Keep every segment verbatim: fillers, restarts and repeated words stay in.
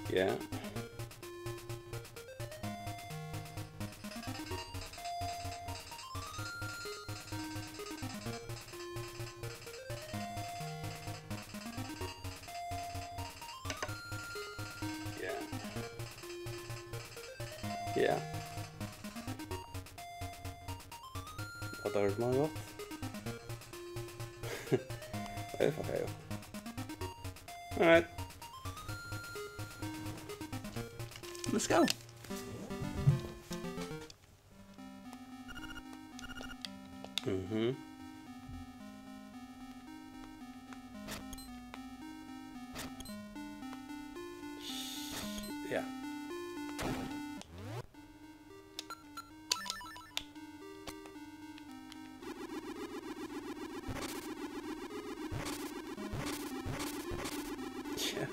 Ja. Ja. Ja. Hatta var smá gott. Oj, fuck, eg. All right. Let's go. Mhm. Ja. Tja.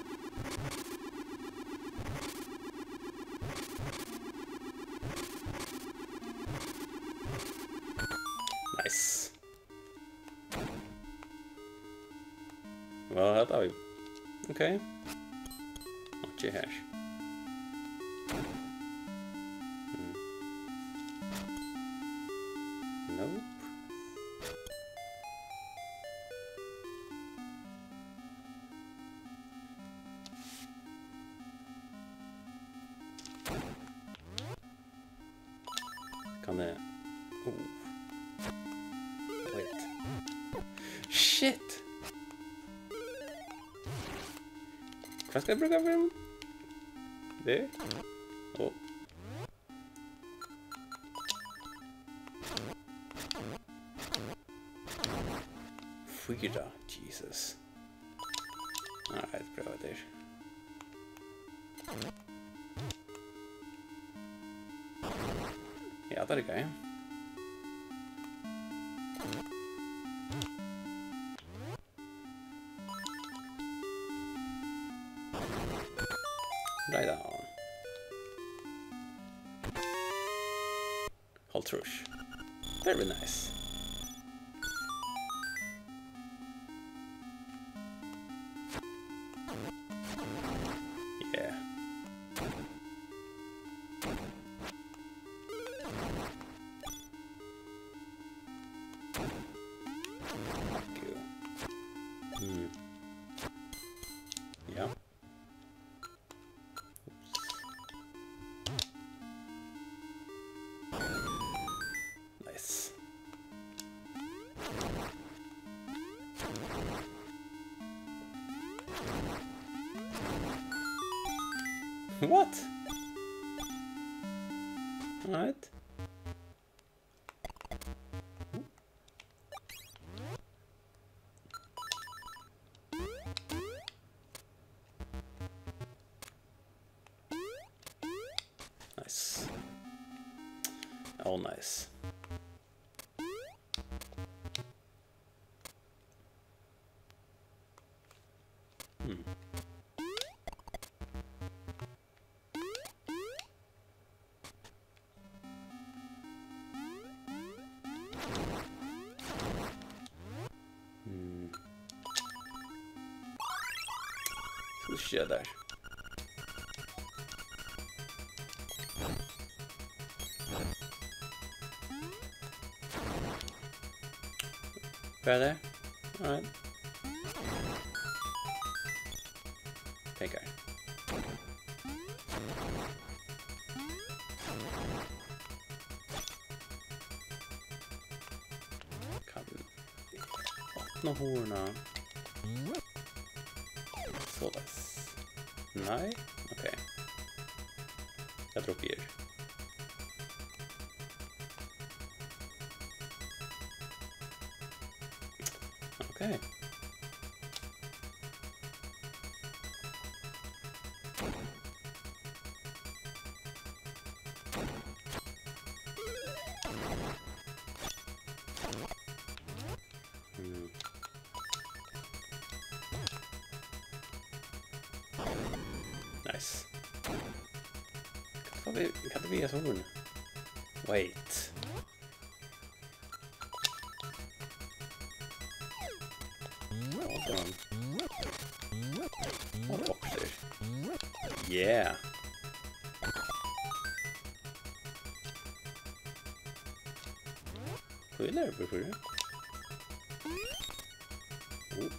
Nice. Well, that, that we, okay. Not too harsh. Hmm. Nope. Kann eg, oh. Wait. Shit! Hvat skal eg brúka fyri? Der? Oh. Fýra, Jesus. Nei, eg prøvi her. Ja, tað riggar. Right on. Hálvtrýss. Very nice. Yeah. Fuck you. Hmm. Ja. Nice. What? All right. Nice. Oh, nice. Hmm. Hmm. Skal vi sjá har. Hvat er tað? Nei. Peikar. Kann opna hurðina. Soleiðis. Nei? Ok. Eg trúgvi her. Ok. Hmm. Nice. Hvat er, hvat er við hesa hurðina? Wait. Hold on. What box er? Yeah. Hví er tað fyri? Uh.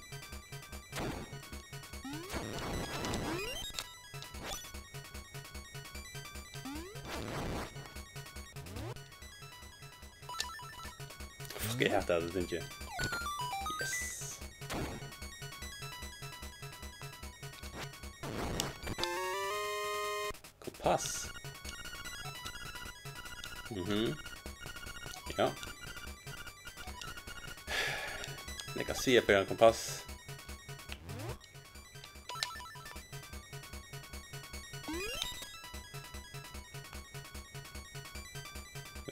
Fuck, eg hati hatta, tað tímdi eg. Yes. Kompass. Mhm. Ja. Eg kann siga, ber ein kompass.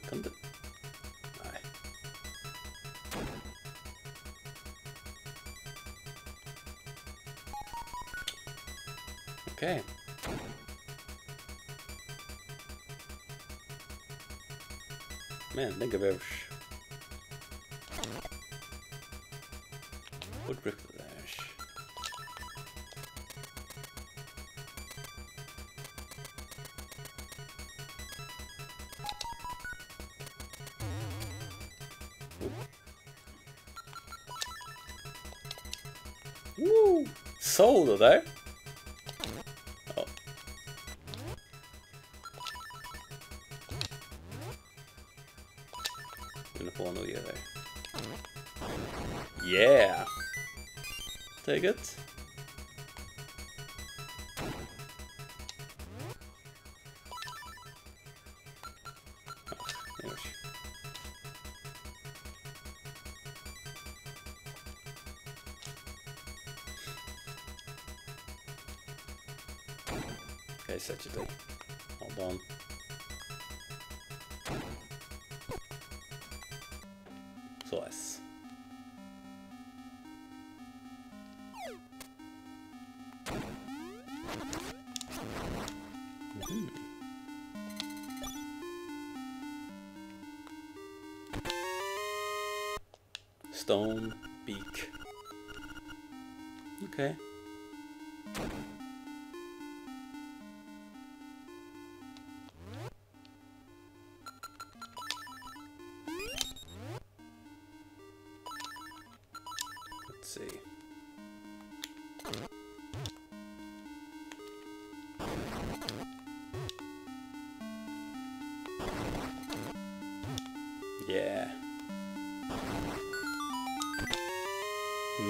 Kann du? Nei. Okay. Men, langur vegur. Burturbrúgv tað har. Woo! Sóu tað har? Ó. Vit fáa nú í har. Yeah! Take it. Okay, set it up. Hold on. Soleiðis. Mhm. Stone beak. Okay. Let's see. Yeah.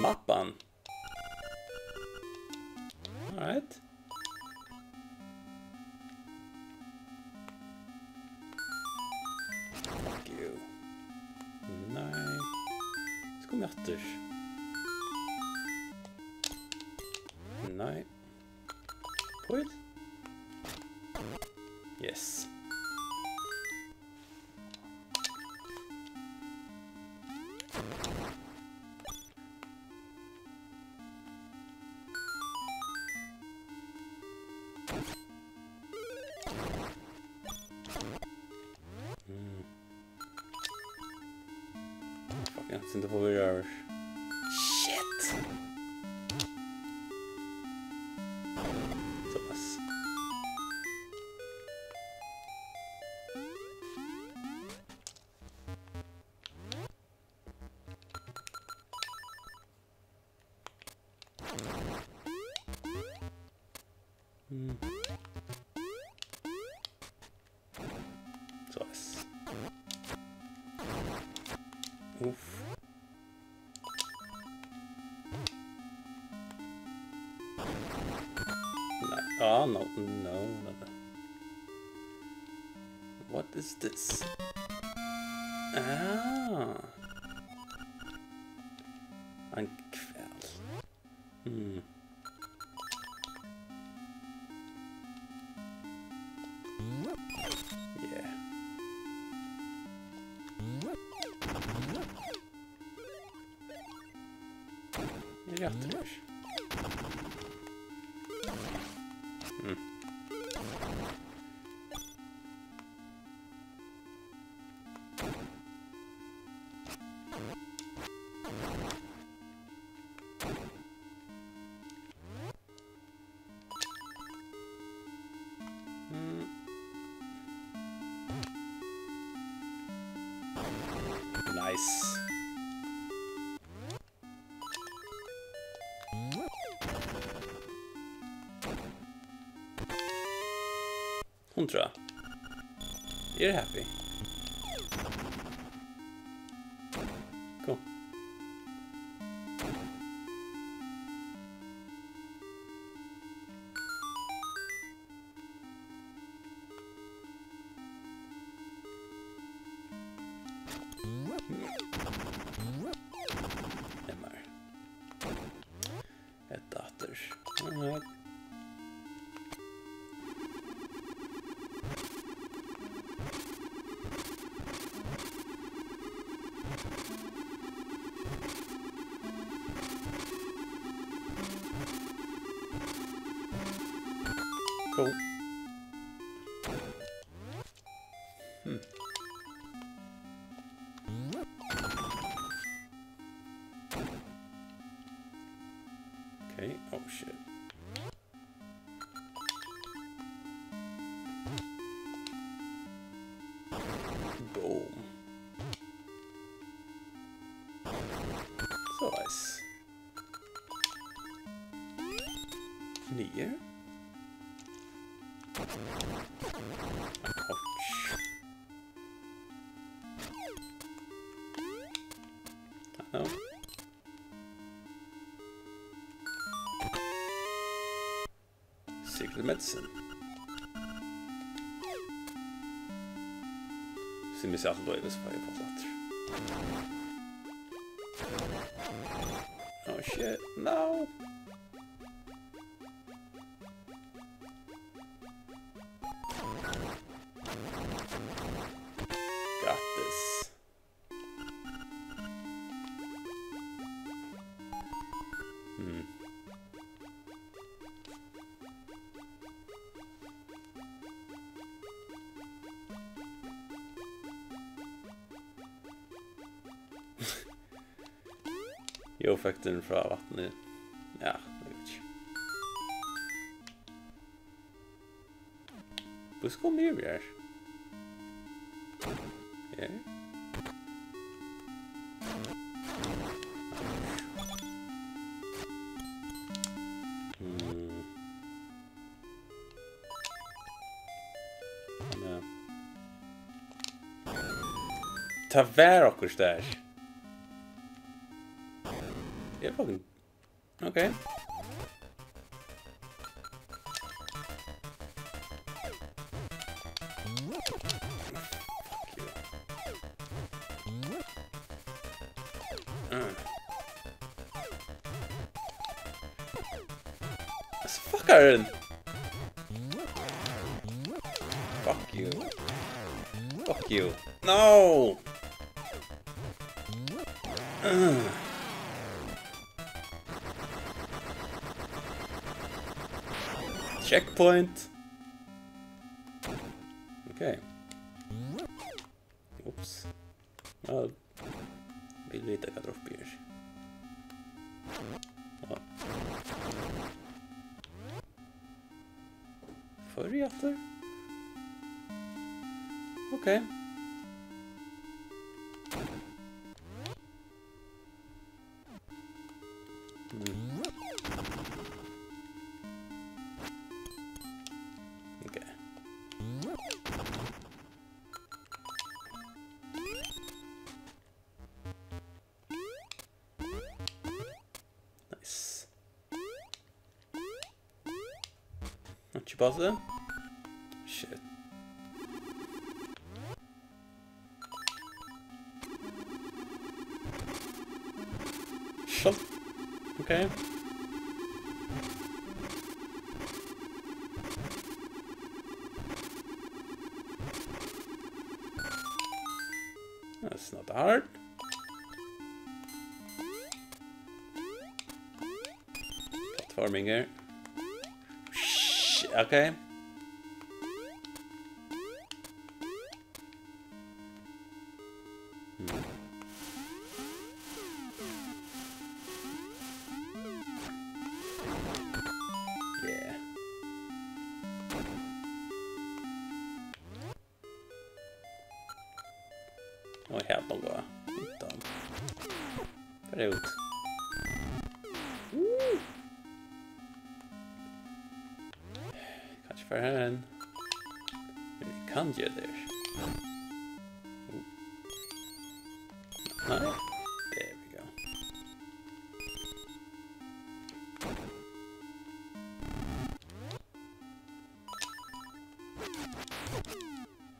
Mappan. All right. Fuck you. Nei. So komi eg aftur. Nei. Wait. Yes. Mm. Fuck, eg eri sindur forvirraður. Shit! Soleiðis. Mm. Soleiðis. Uff. Nei. Ah, no, no, no, no. What is this? Ah. Ein hval. Hmm. Yeah. Eg eri aftur her. Hmm. Nice. Hundrað. Eg eri happy. Cool. Hetta aftur. Alright. Cool. Hmm. Okay, oh shit. Boom. Soleiðis. Niður. Ouch. Hello. Secret medicine. Sum eg sá til dømis, fái eg fátt aftur. Oh shit, no! Got this. Hmm. Jú, effektin frá vatni. Ja, eg veit ikki. Hvussu kom eg yvir her? Her? Hmm. Ja. Tað var okkurt har. Eg fucking Okay. Fuck you. Uh. Hasa fuckarin. Fuck you. Fuck you. No! Uh. Checkpoint. Okay. Ups. Væl, vit vita hvat er uppi her. Á. Fór eg aftur? Okay. Mm. Okay. Nice. Einki pláss. Shit. Skjótt. Okay. That's not hard. Platforming her. Sh-, okay. Hmm. Yeah. Og her bara gå. Vita Bara út. Uh. Kann ikki fara har enn. Men eg kann gera tað her. Uh. Nei. There we go.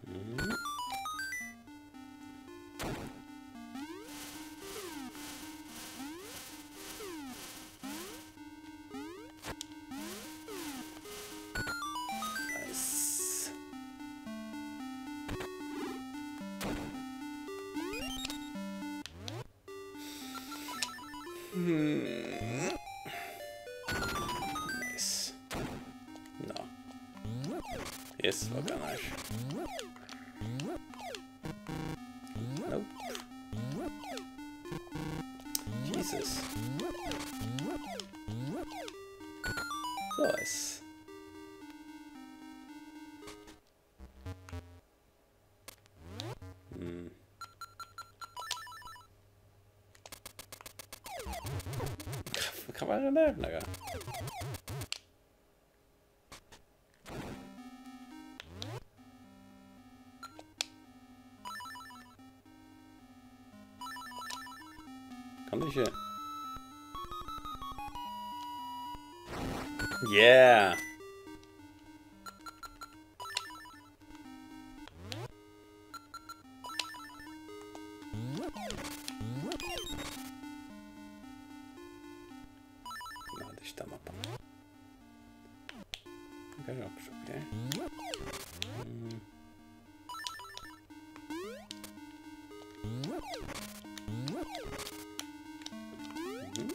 Mhm. Nice. Hmm. Nice. Nå. Yes, hvat kan her? Nope. Jesus. Nice. Mm. Hvat var det der? Nei, ja. Kann du ikke? Yeah! Nei, tað er ikki tað mappan. Kanskje opp, ok. Mm. Mhm.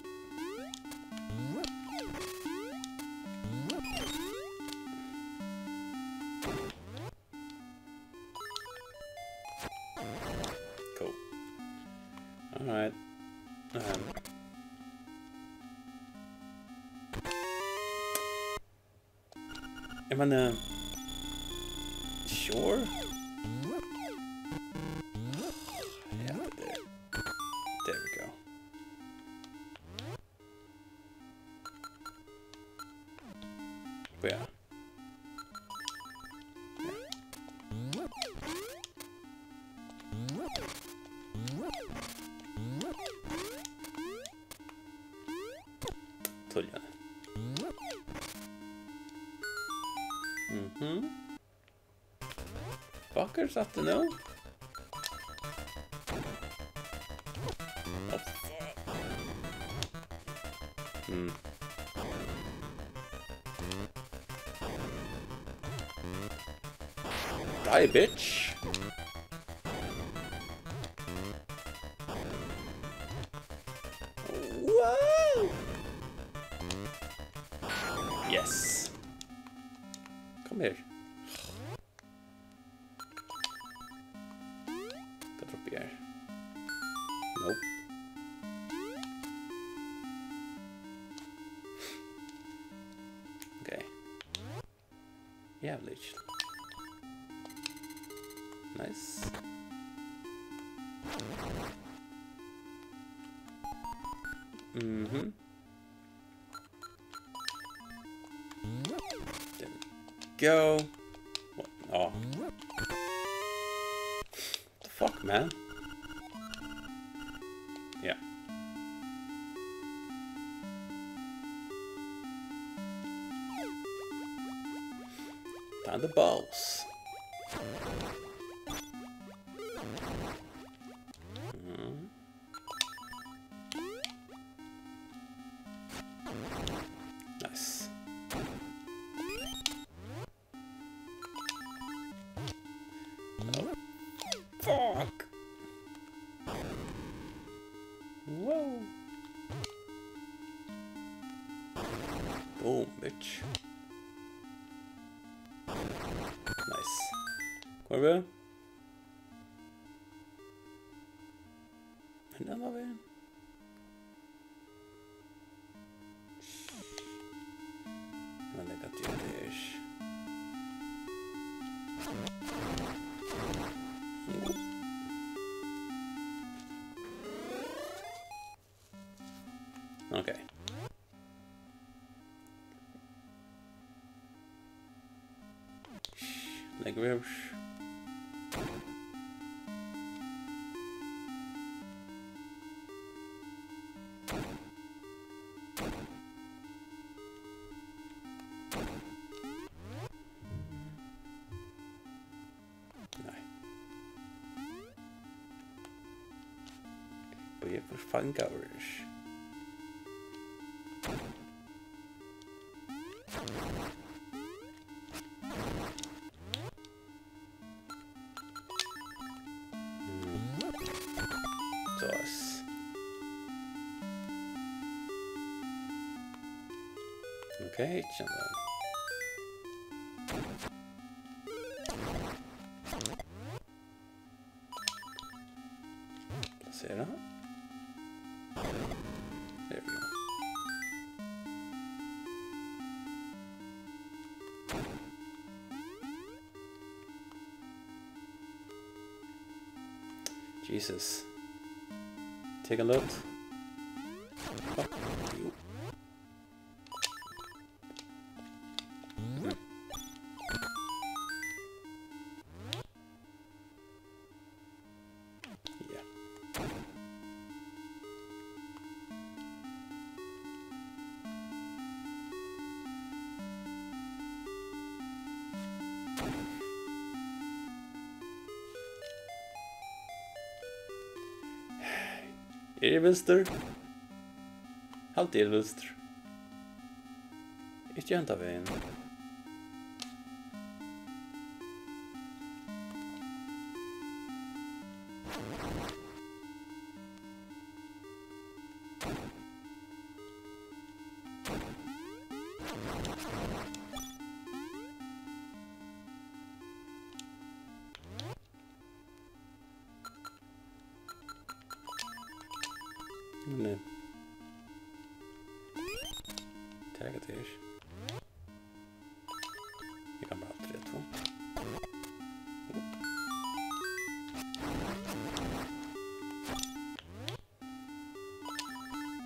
Cool. All right. Um. Eg meini, sure. Ja, tað er, there we go. Ja. Ja. Tíðliga. Mhm. Fuckers aftur nú. Hmm. Die, bitch. Wow! Yes. Kom her. Hvat droppi eg her? Nope. Ok. Jævligt. Nice. Mhm. There we go. What? Oh. The fuck, man? Ja. Time to boss. Mhm. Nice. Oh. Fuck! Wow. Boom, bitch. Nice. Hvar er við? Ein annan vegin. Men eg kann gera tað her. Ok. Leggur við. Nei. Blívi eg fangaður? Mm. Soleiðis. Ok, ikki annað. Plassera. There we go. Jesus. Take a look. Fuck you. Ja. Eri eg vilstur? Haldi eg eri vilstur. Ikki henda vegin. Nei. Taka tær. Eg kann bara drepa tað.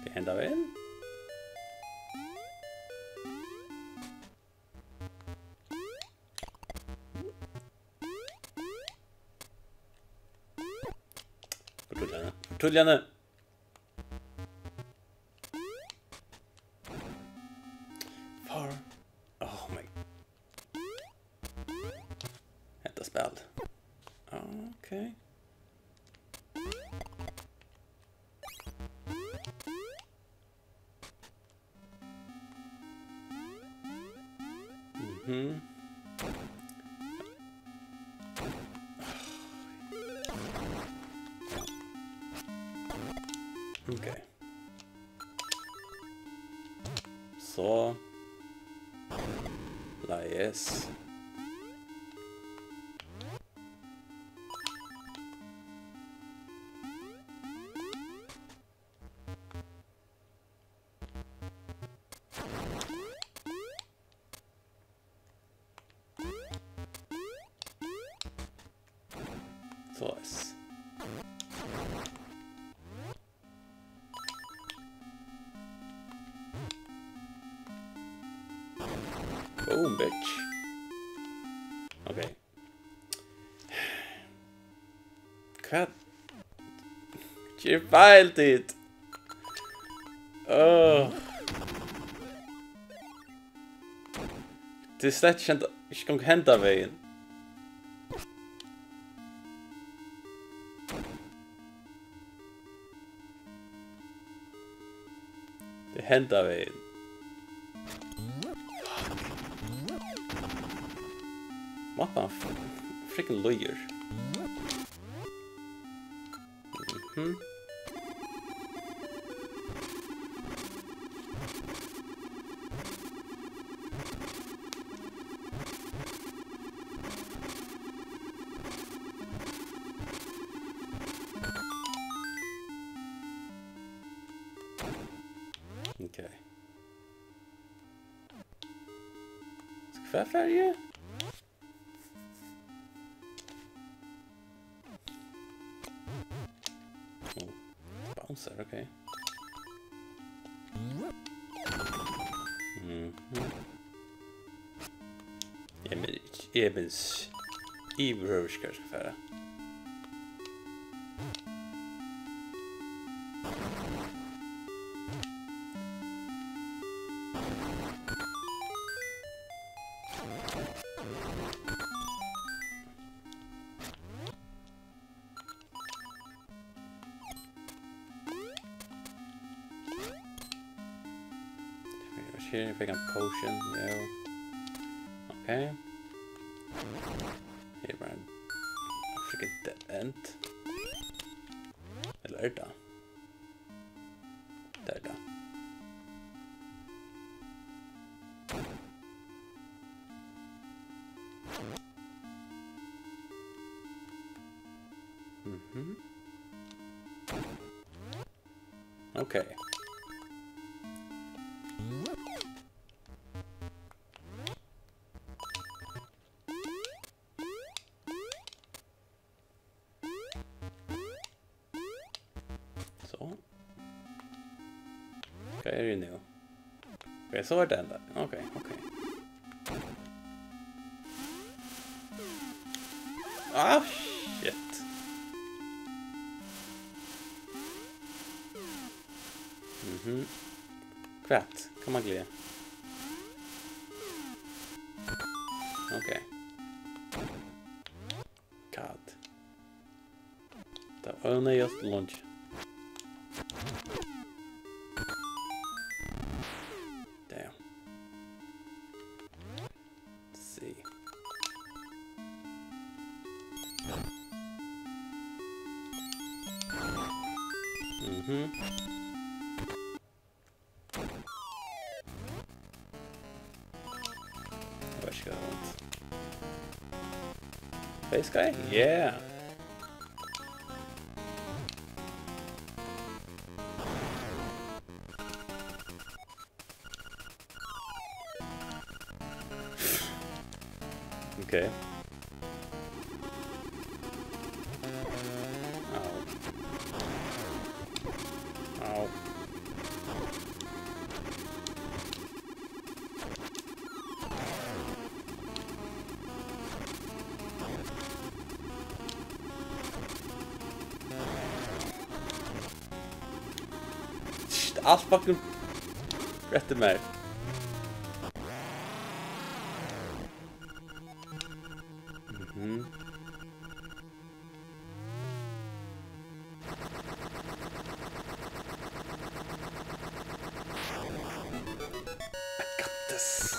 Tað henda vegin. Fortell hana. Fortell hana. Far. Oh my. Hetta spæl. Ok. Mhm. Ok. So. Leiðis. Soleiðis. Boom, bitch. Ok. Hvat? Ger feil, tit. Åh. Tað er slett ikki henda, ikki gongd henda vegin. Tað er henda vegin. Mappan f-, freaking líður. Mhm. Ok. Hvar fari eg? Oh, bouncer, ok. Mhm. Eg minnist ikki, eg minnist yvirhøvur ikki, hvar eg skal fara. Her fekk hann potion, jú. Ok. Her var ein freaking dead end. Ella er tað? Tað er tað. Mhm. Ok. So. Hvat er tað nú? Ok, so er tað enda. Ok, ok. Ah, shit. Mhm. Hvat? Hvat mangli eg? Ok. God. Tað var óneyðugt leingi. Damn. Let's see. Mhm. Veit ikki hvat eg veit. Face guy? Yeah! Ok. Au. Au. Shit, alt fucking rætti mær. Mhm. I got this.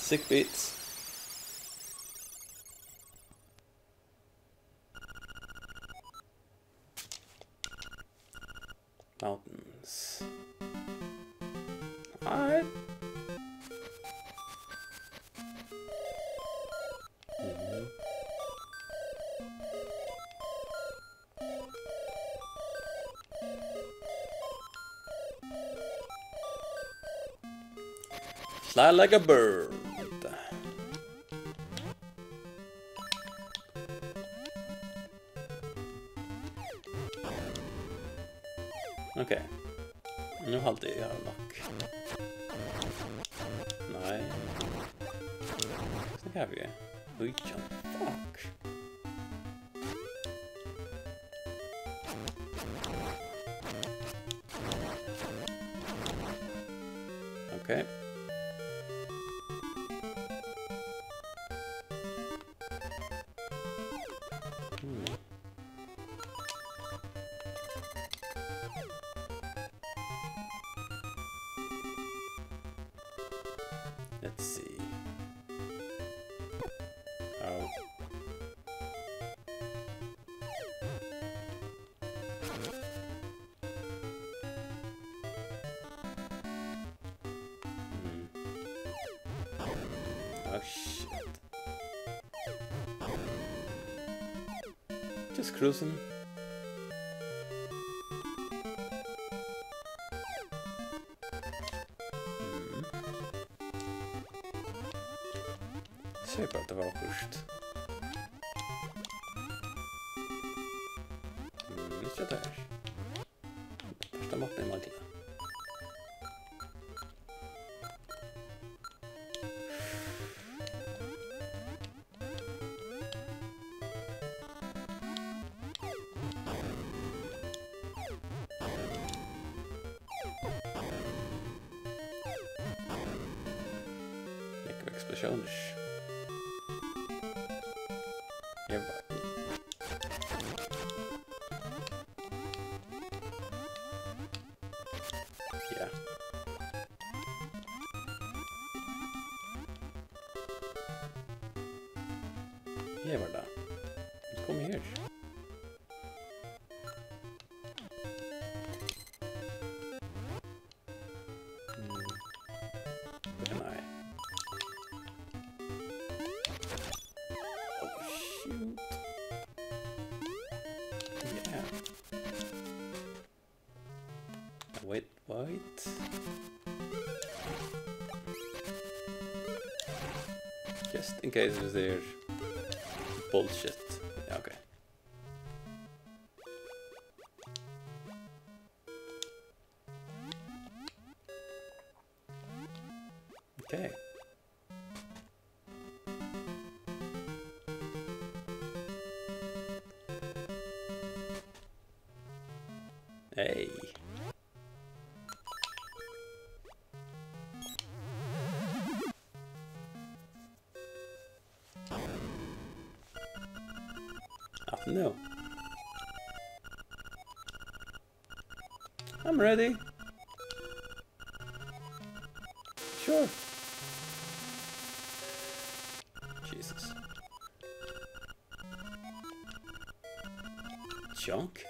Sick beats. Mountains. Alright. Mhm. Fly like a bird. Ok. Nú haldi eg, eg havi nokk. Nei. Hvussu nógv havi eg? Nítjan. Fuck. Ok. Hmm. Let's see. Au. Hmm. Oh, shit. Just cruising. Hvat er tað her? Fyrsta mappa eg mangla. Nógvar eksplosiónir. Eg veit. Ja. Her var tað. Vit koma her. Mm. Nei. Oh, shoot. Yeah. Wait, wait. Just in case if there's bullshit. Ja, okay. Okay. Hey. Aftur nú. I'm ready. Sure. Jesus. Junk.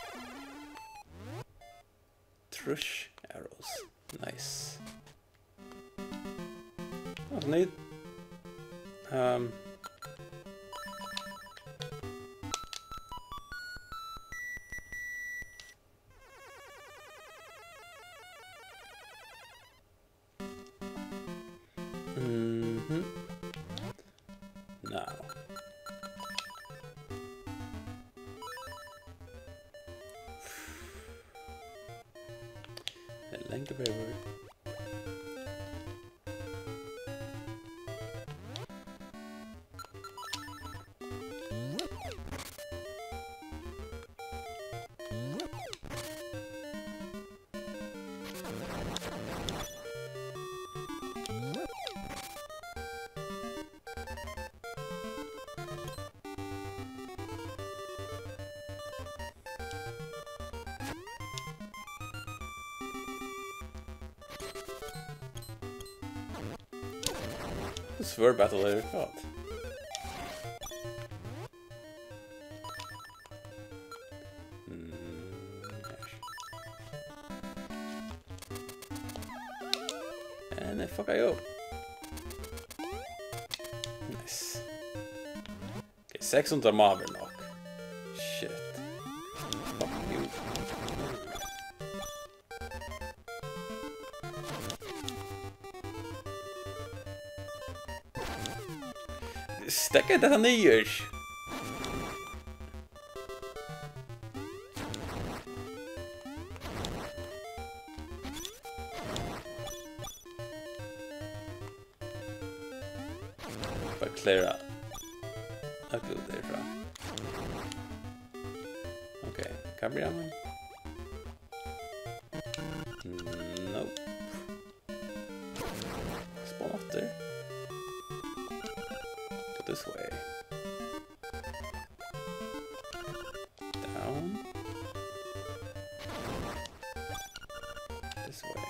Trýss arrows. Nice. That's neat. Um, Mhm. Now. Ein langur vegur. Svør battle er flott. Mm, her. And I fuck I up. Nice. Okay, seks hundrað má vera nokk. Shit. Fuck you. Steðga tær niður. Bara cleara. Upload derfrá. Okay, Gabriel. Nope. Spawn aftur. Go this way. Down. This way.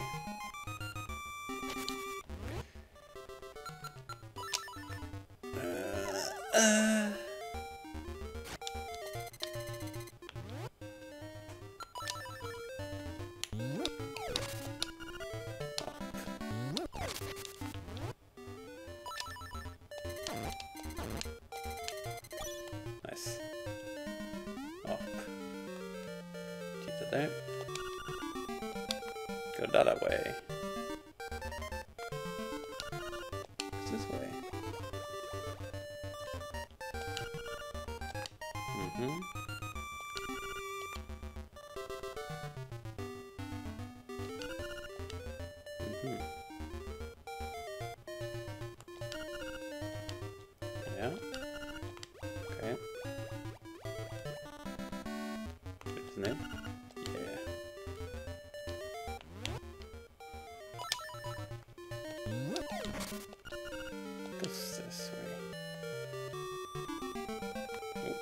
Uh, uh. Nice. Up. Keep it there. Go the other way. It's this way. Mm-hmm. Ja. Okay. Isn't it? Yeah. This, this way. Oh.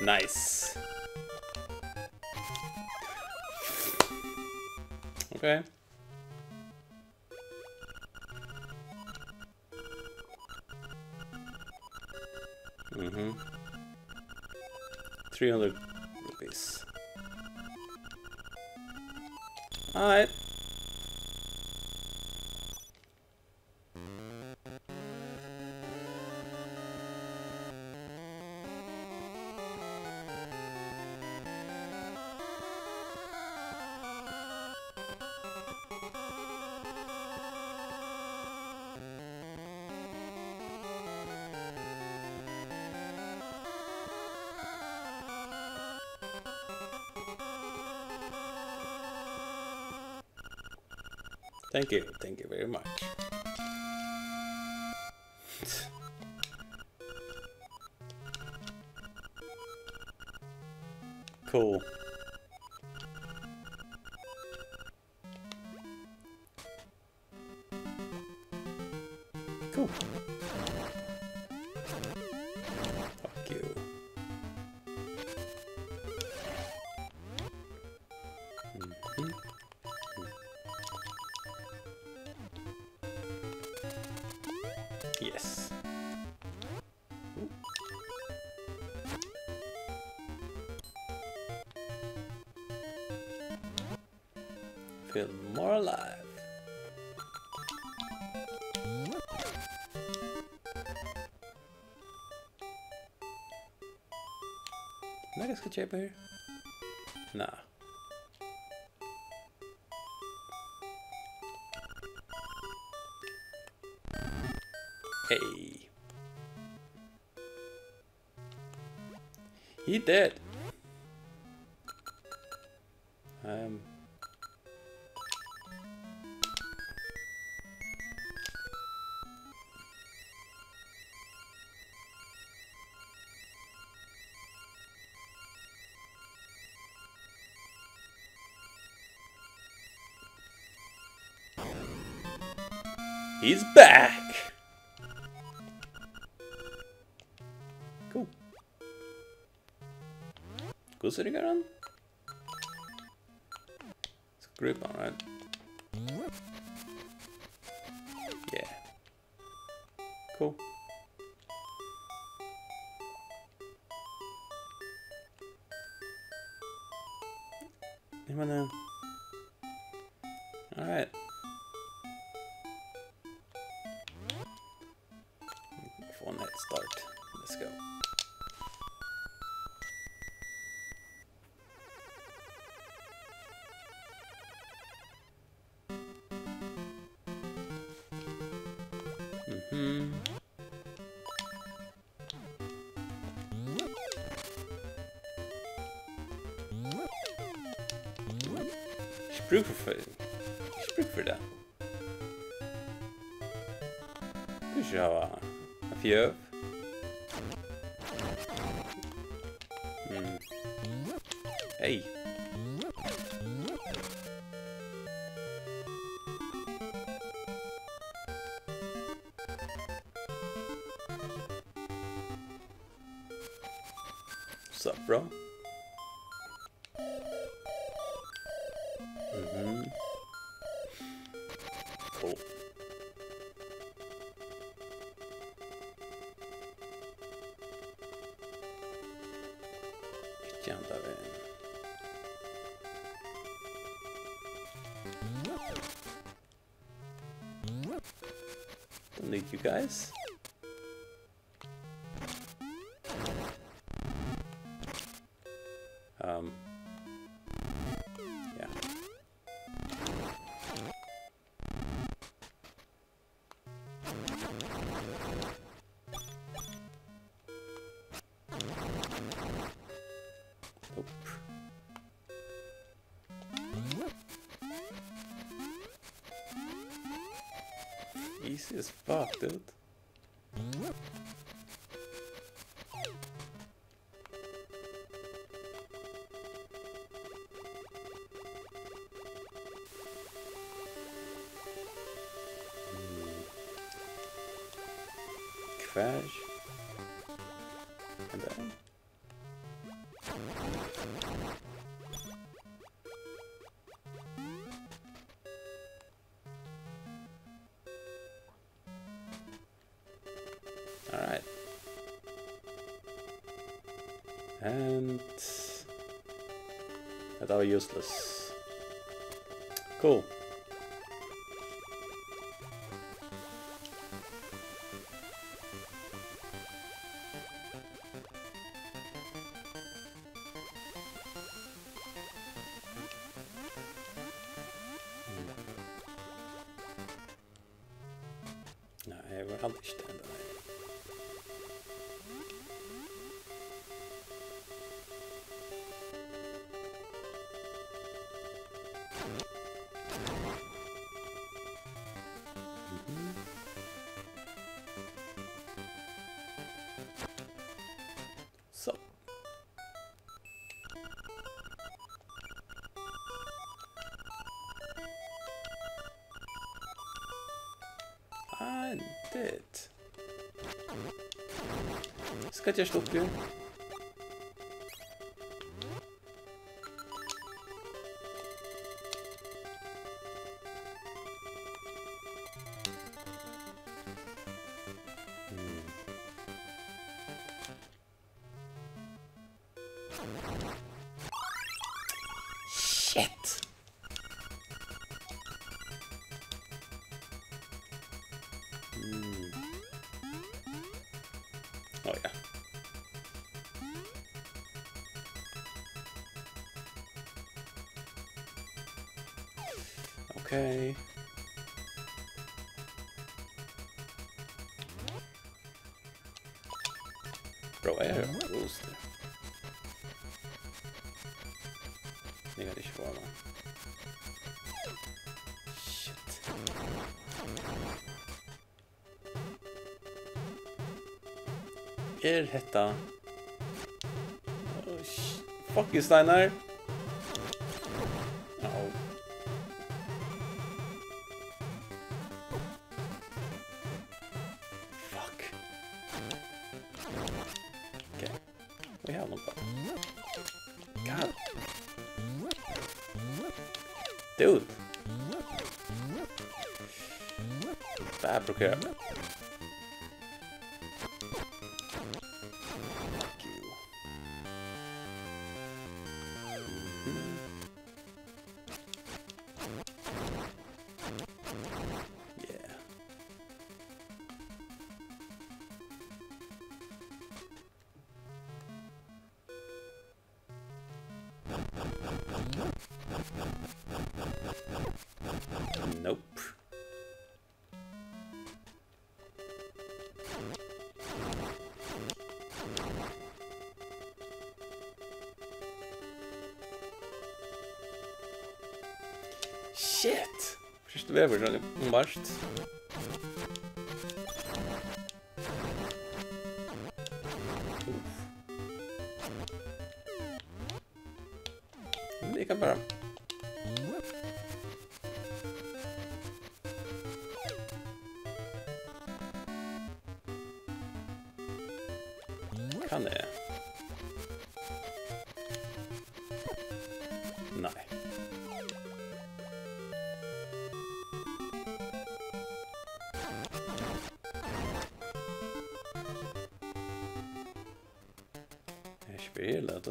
Nice. Okay. Mm-hmm. Three hundred rupees. All right. Thank you, thank you very much. Cool. Cool. Fuck you. Mhm. Yes. Feel more alive. Hvat skal eg keypa her? Nei. Hey. He did. Um. He's back. Cool. Hvussu riggar hann? Skal grípa hann, right? Yeah. Cool. Eg meini, all right. Fáa ein head start. Let's go. Mhm. Ikki brúk fyri, ikki brúk fyri tað. Tú skal hava ein fjøð. Mm. Hey. What's up, bro? Mhm. Cool. Ikki handan vegin. Don't need you guys. Um, yeah. Oop. Easy as fuck, dude. Hvar? Henda ein? Alright. And that was useless. Cool. Nei, eg var heldur ikki tað enda, nei. Mhm. So. I did. Skal eg stoppa? Hmm. Shit. Hmm. Oh, ja. Okay. Bro, er tað booster? Eg kann ikki fáa hann. Shit. Er hetta... Oh, sh-, fuck you, Steinar. Au. Fuck. Okay. We have no problem. God. Dude. Bara blokera. Fuck you. Mhm. Yeah. Nope. Shit! Fyrst vegur, so er tað vart. Uff. Men eg kann bara... Kann eg? Nei. Eg spyr, lat.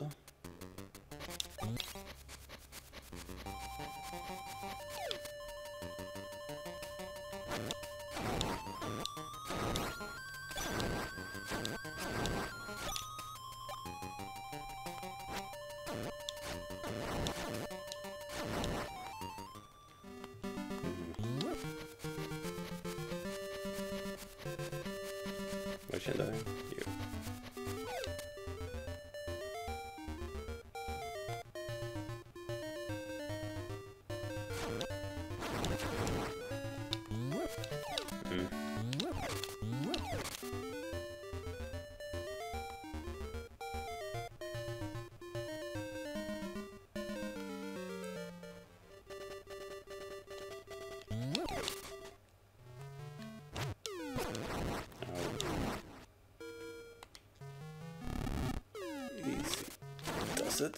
Var ikki henda vegin? Jú. Mm. Sit.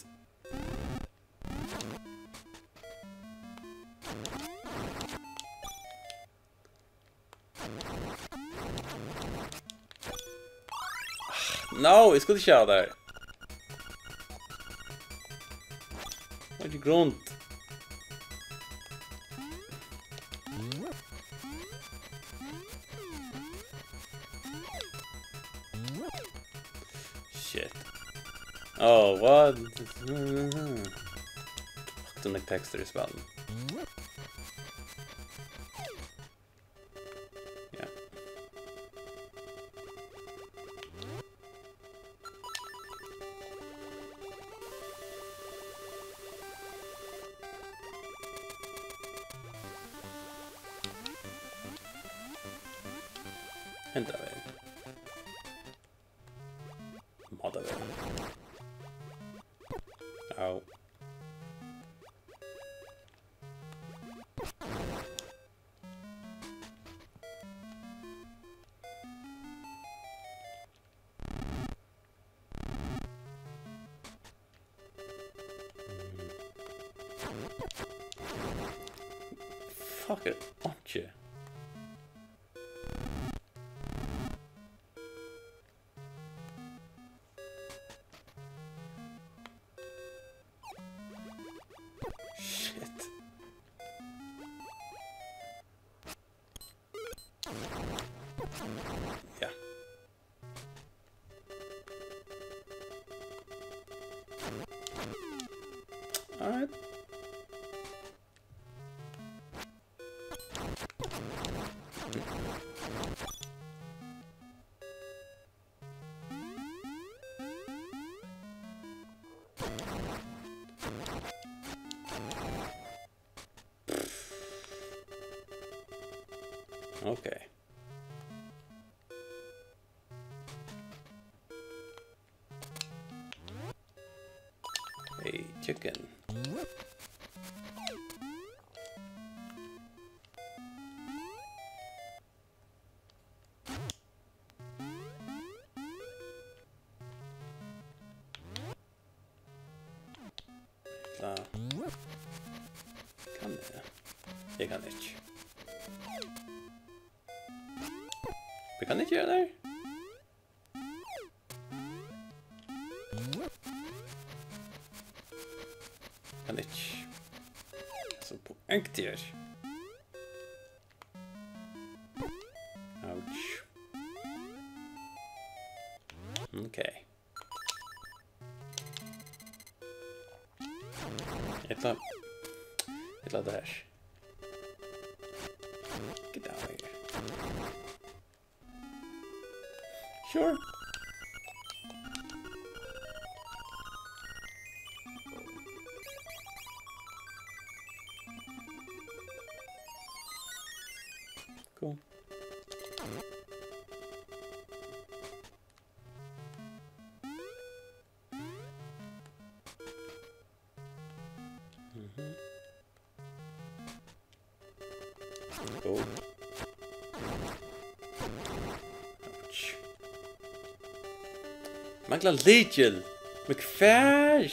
No, eg skuldi ikki hava tær. Tað var ikki grund. Shit. Oh, what? Fuck, tað er nógv tekstur í spælinum. Ja. Henda vegin. Má tað vera. Au. Fuck it, einki. Shit. Ja. Alright. Okay. Hey, chicken. Ella kann eg? Eg kann ikki. Eg kann ikki gera tað her. Kann ikki. So poeng til her. Ouch. Okay. Ella, ella tað her. Get out of here. Sure. Cool. Mhm. Go. Ouch. Manglar lykil. Men hvar?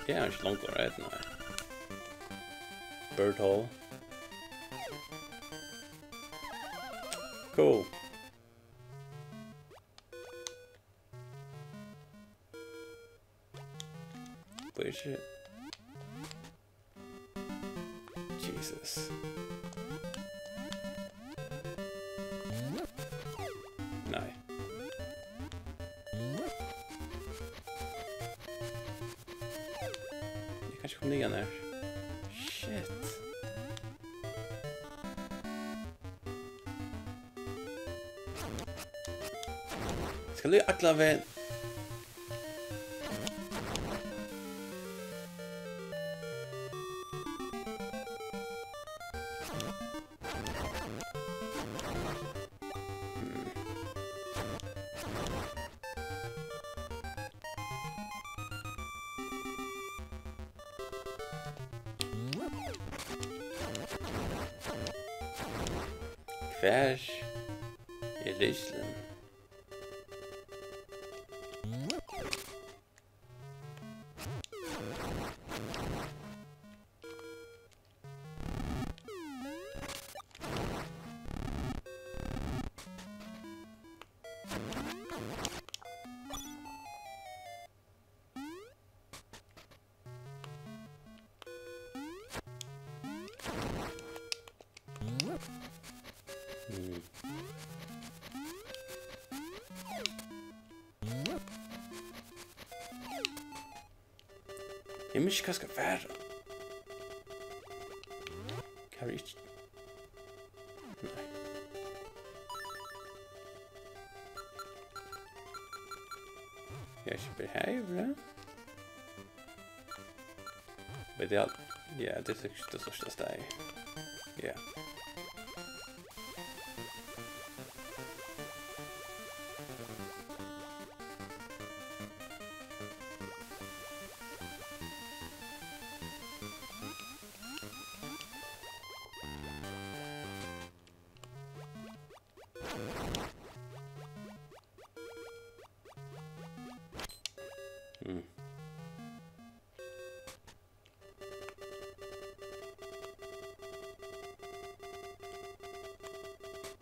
Eg havi ikki longur, right? Nei. Bird Hole. Cool. Where is it? Jesus. Nei. Eg kann ikki koma niðan her. Shit. Skal eg allan vegin? Hvar er lykilin? Mm. Eg minnist ikki, hvat skal fara. Hvar er ikki? Nei. Eg eri ikki byrjað her, ja. Veit eg alt? Ja, tað er sikkurt tað størsta staðið. Ja. Mm.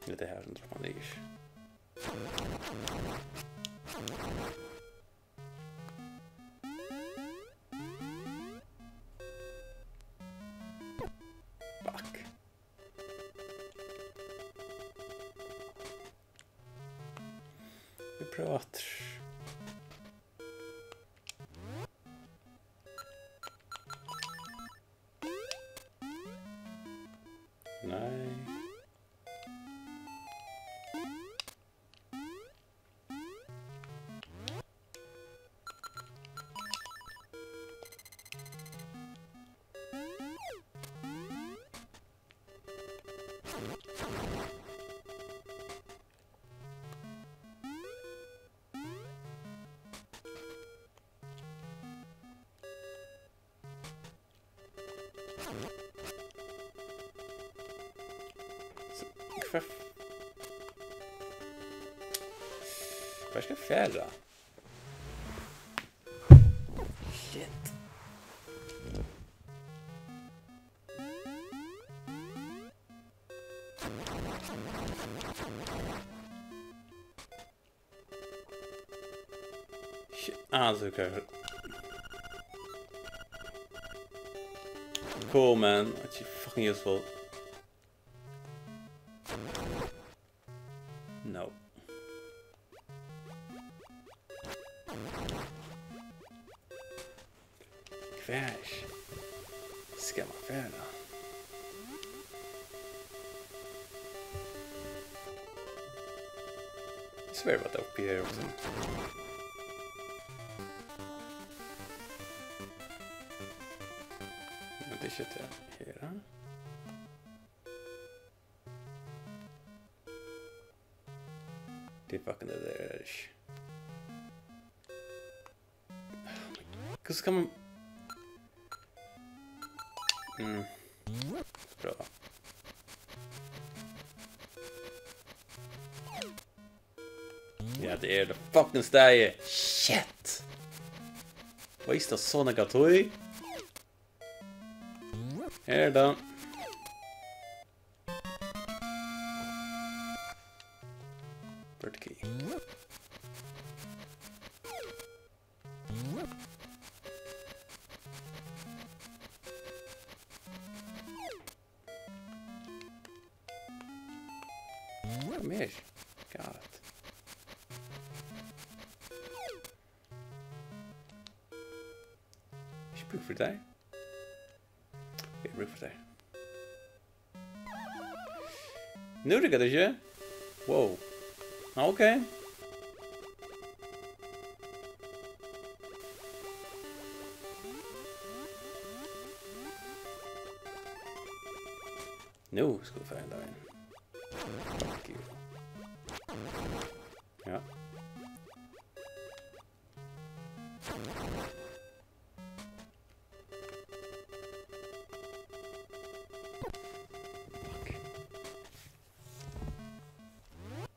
Hetta her sum droppar niður. Fuck. Vit prøva aftur. Nei. So, hvat f-, hvat skal eg fara? Shit. Shit, ah, so okay. Cool, man. It's fucking useful. No. Hvar skal man fara? Eg sverji, var tað uppi her eisini? Men tað er ikki tað her, ha? Tað er fucking tað har, ikki? Hvussu kann man... Mm. Prøva. Ja, tað er tað fucking staðið. Shit. Veitst tú, so nakað tøy. Her er tað. Bird key. Kom her. Got it. Ikki brúk fyri tær. Eg brúk fyri tær. Nú riggar tað ikki. Wow. Ah, ok. Nú skulu vit fara hendan vegin. Fuck you. Ja. Fuck.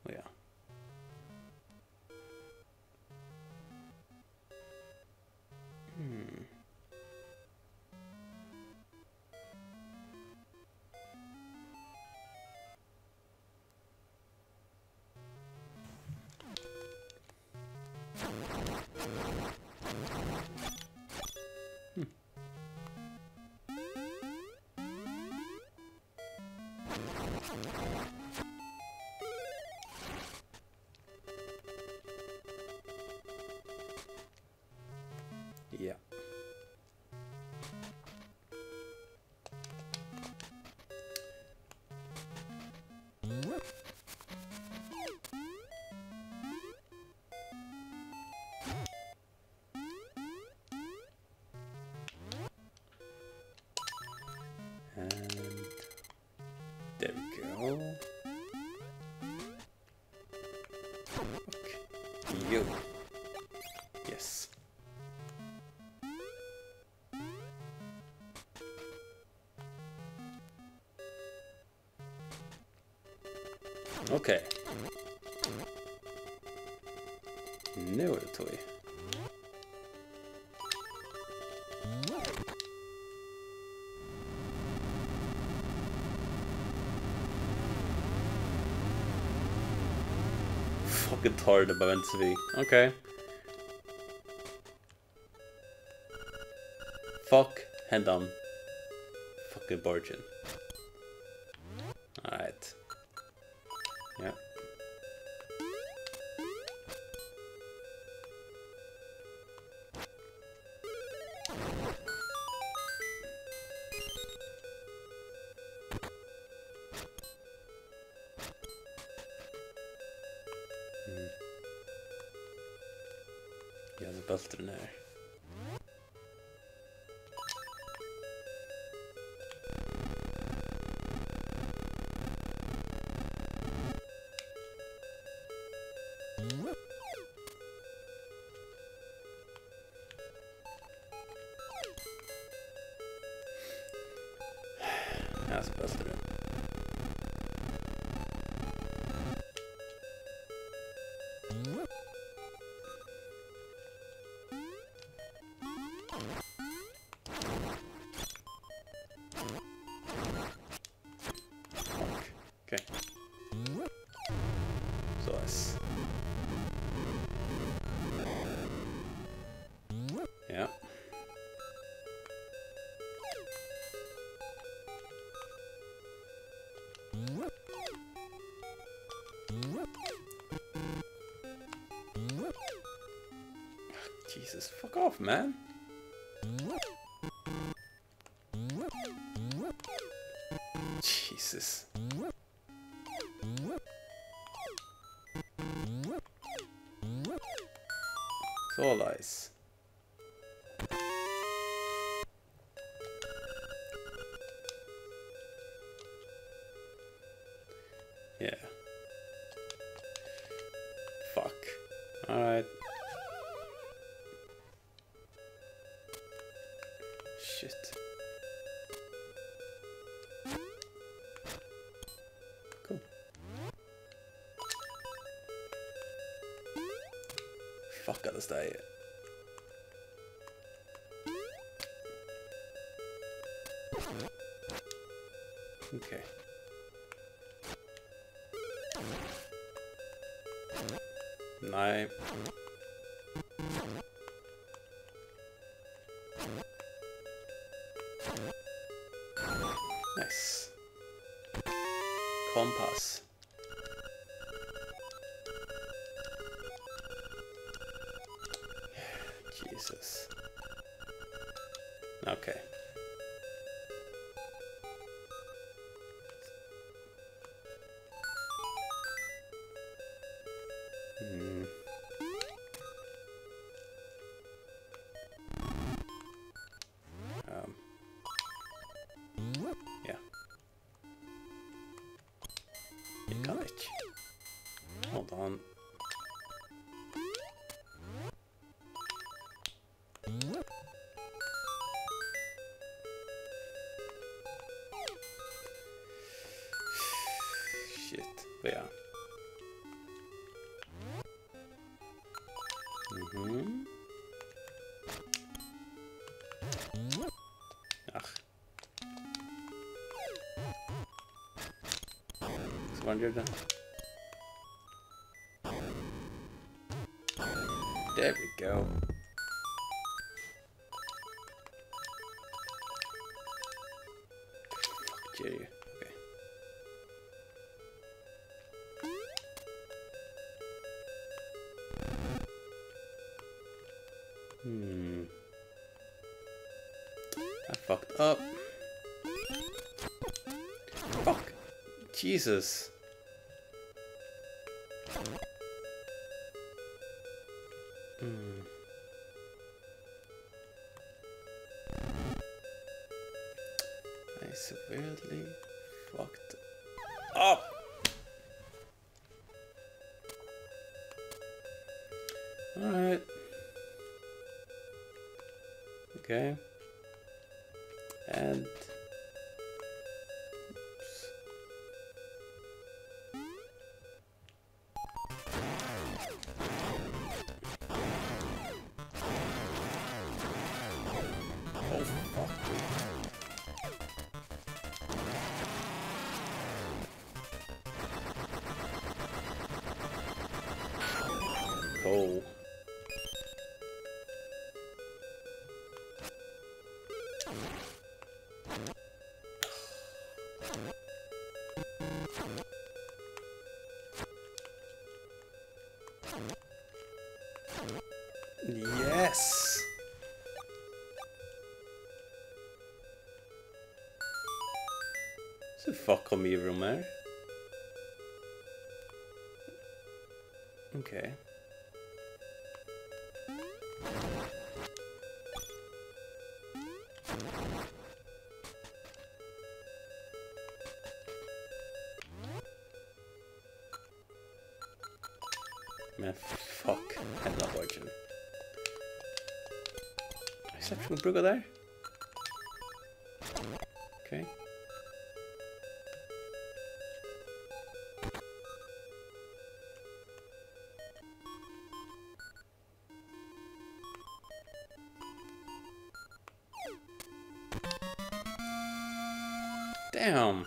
Ó ja. Hmm. Jú. Yes. Ok. Nú er tað tíð. Fucking tårn, det bara vente sig forbi. Ok. Fuck hendan fucking borgin. Alright. Ja. Mm. Ja, so bólturin her. Ja, so bólturin. Ok. Soleiðis. Ja. Jesus, fuck off, man. Jesus. Soleiðis. Yeah. Fuck. Alright. Shit. Cool. Fuck, hatta staðið. Ok. Nei. Nice. Kompass. Jesus. Ok. Mm. Ehm. Ja. Eg kann ikki. Hold on. Shit, ja. Mhm. Ach. So, wann ger tað? There we go. Fuck you. Okay. Hmm. I fucked up. Fuck. Jesus. Hmm. I severely fucked up. Alright. Okay. And Cool. Yes! So fuck kom yvir um her. Okay. Men fuck, henda borgin. Eg sleppur ikki at brúka tær. Okay. Damn.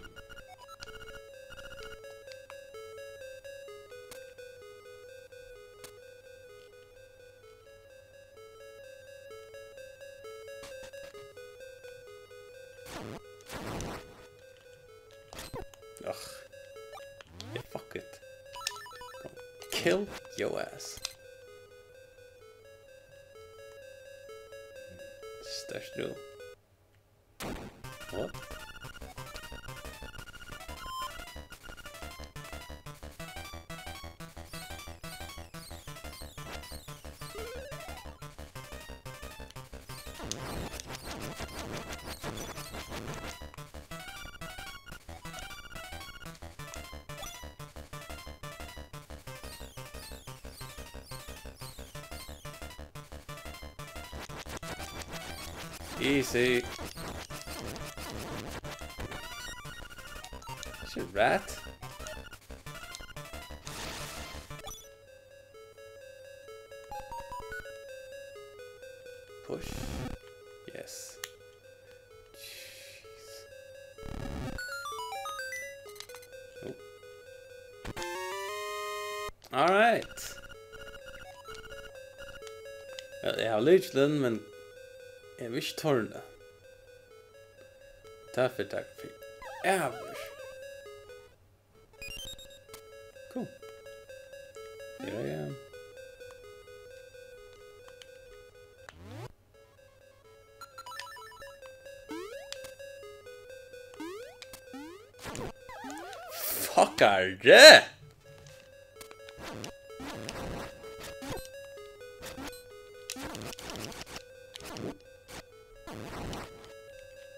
Ugh. Yeah, fuck it. Kill your ass. Størst nú. What? Easy. Shit, rat. Push. Yes. Jeez. Nope. All right. Eg havi lykilin, men eg havi ikki tornið. Tað fer taka fyri ævir. Cool. Her er eg. Fuckari!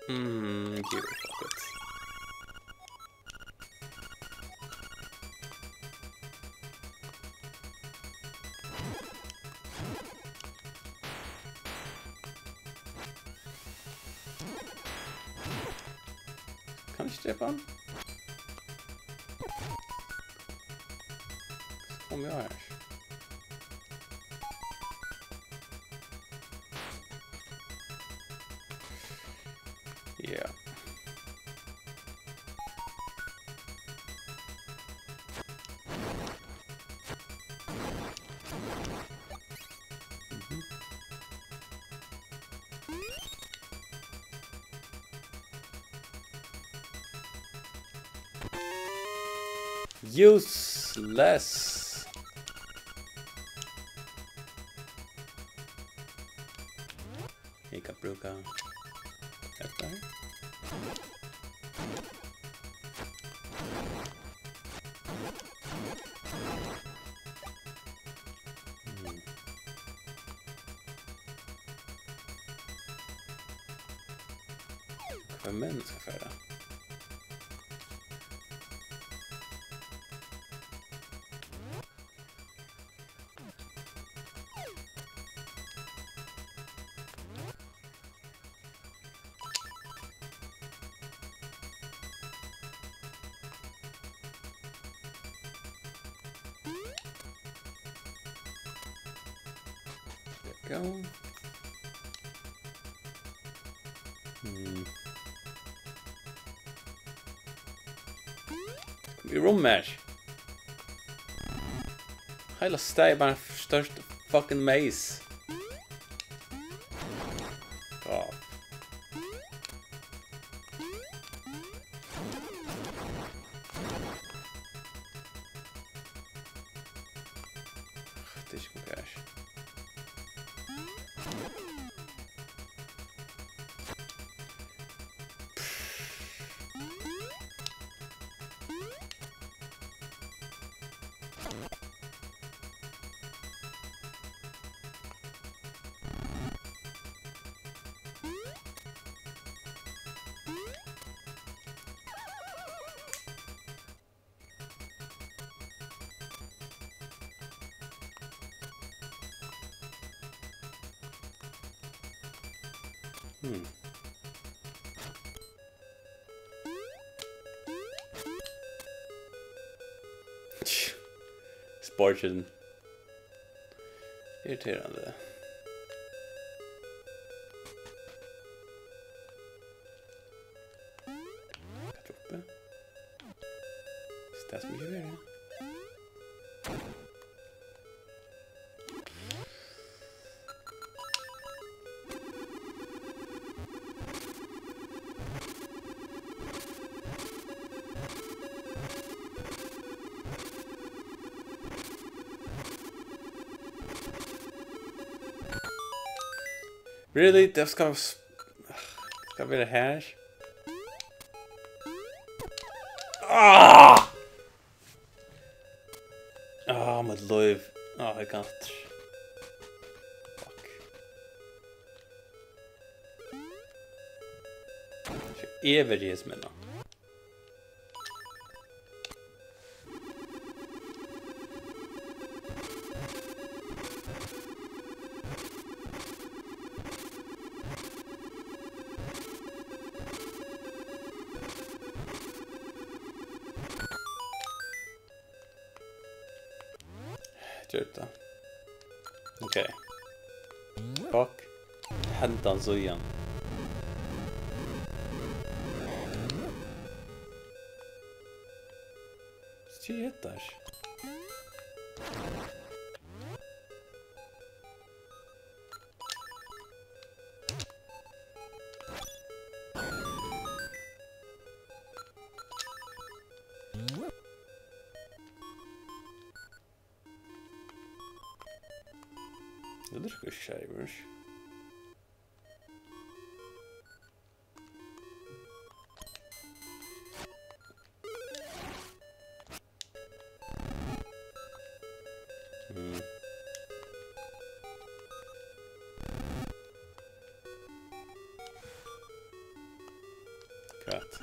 Mm, give a fuck it. Kann eg ikki drepa hann? Kom, eg var her. Ja. Mhm. Useless. Eg kann brúka hetta her. Mm. Hvar menn skal fara? Ugh. Ja. Hmm. Kom í rumm her. Heila staðið er bara ein stórt fucking maze. Ja. Tað er ikki konkret. Hmm. Sportin. Irriterandi. Hvat er uppi? Tað sum ikki er her. Really? Tað skal s-, skal vera her? Ah! Ah, mítt lív. Ah, eg kann aftur. Fuck. Eg verði hesum ennå. Gjørdi tað. Ok. Fuck. Hendan síðan. Shit, hetta er. Tað virkar ikki servers. Mm. Hvat?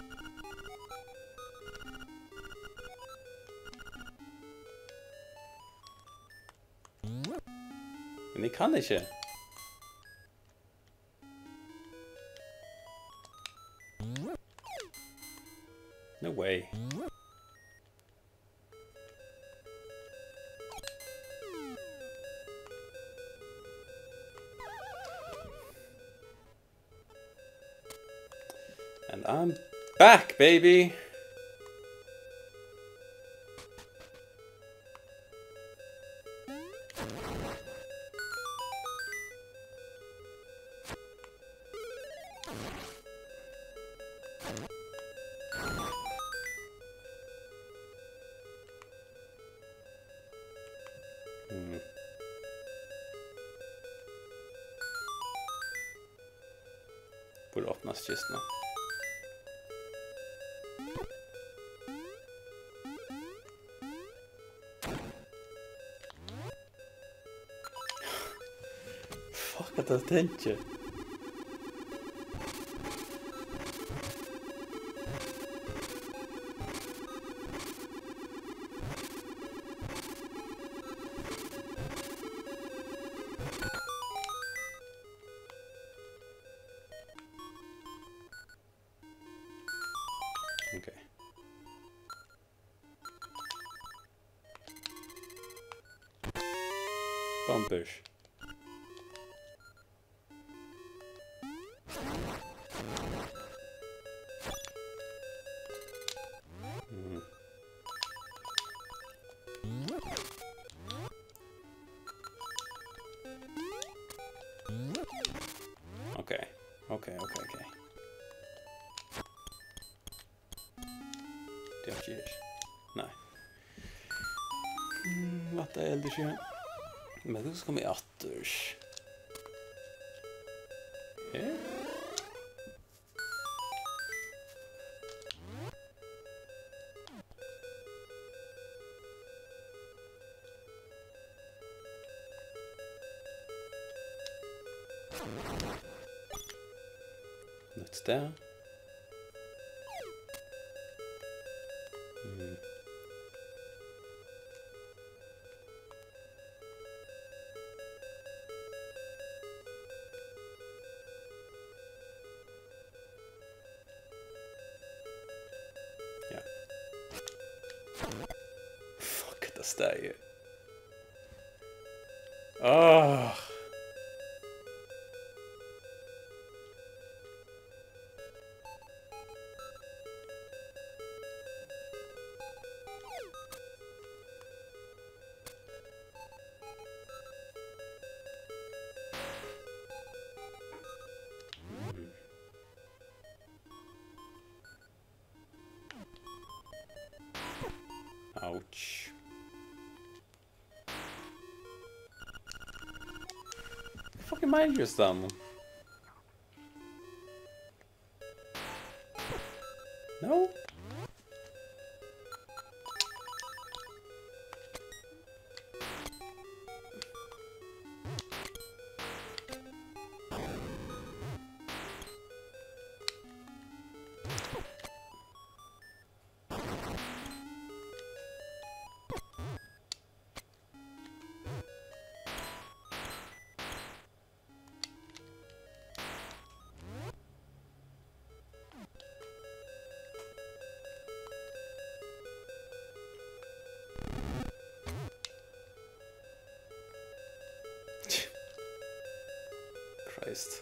Men eg kann ikki. No way. And I'm back, baby! Hmm. Burde opnast kistuna. Fuck, at tað tenkir. Ok. Bumpers. ok, ok. Tað er ikki her. Nei. Mm, vatn er heldur ikki her. Men tú skal koma aftur. Her? Nýtt stað. Mm. Ja. Fuck, hetta staðið. Ah. Ouch. Fucking mind you, Stam. No? Christ.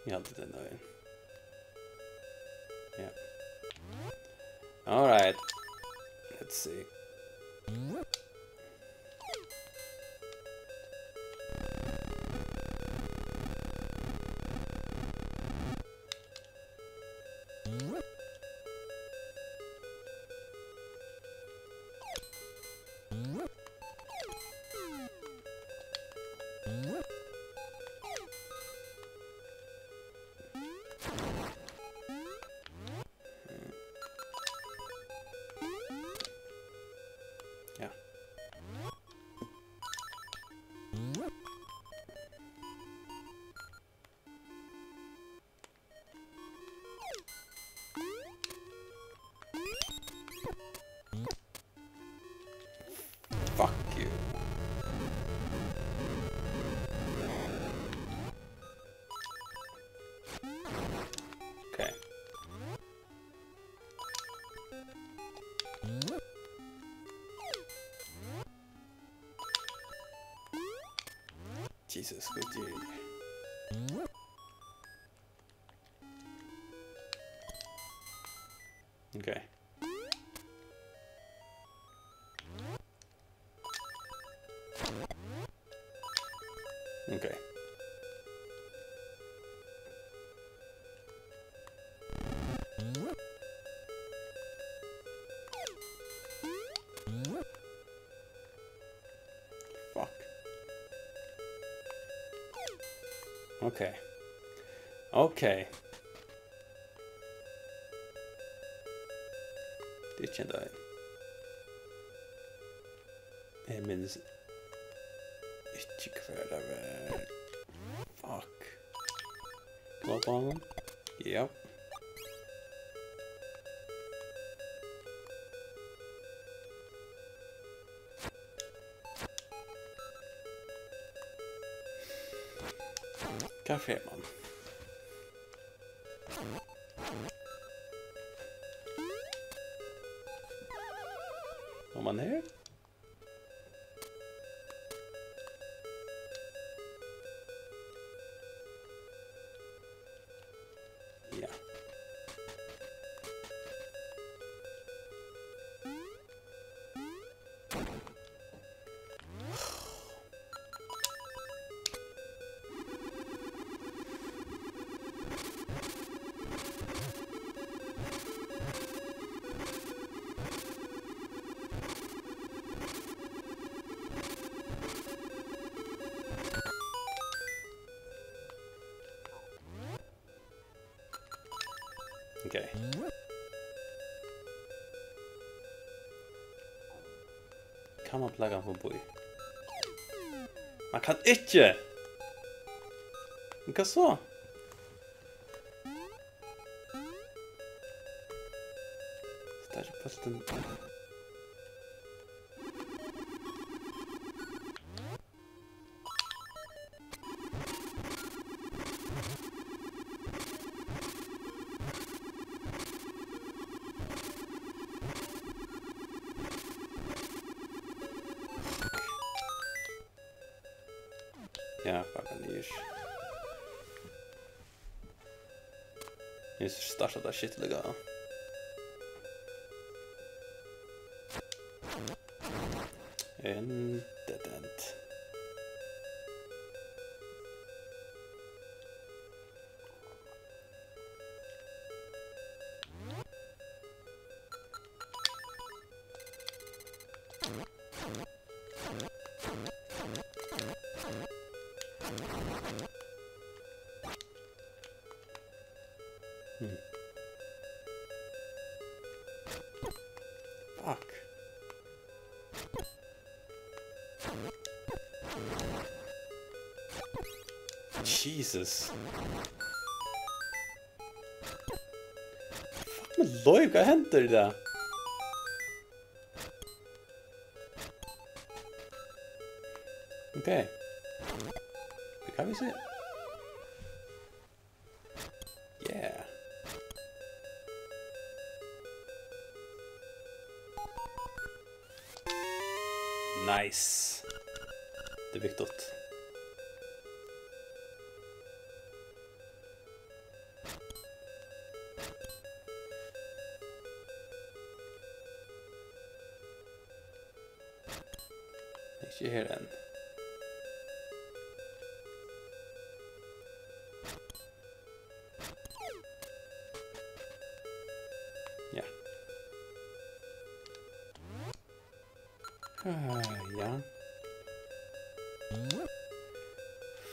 Eg haldi, tað er ein. Ja. All right. Let's see. Ja. Fuck you. Okay. Jesus, good dude. Okay. Okay. Fuck. Okay. Okay. Tað er ikki ein dagin. Eg minnist ikki, hvar tað var. Fuck. Knoppa hann. Ja. Hvar fer mann? Var mann her? Ja. Ok. Kann man blaka hann forbi? Man kann ikki! Men hvat so? Stærri bóltin. Ja, fuck, hann er. Eg starti tað shit líka. En dead end. Hmm. Fuck. Jesus. Fuck, men løy, hvat hendir í dag? Ok. Hvat kann vit siga? Yeah. Nice. Tað er viktigt. Ikki her enn. Ja. Ah, ja.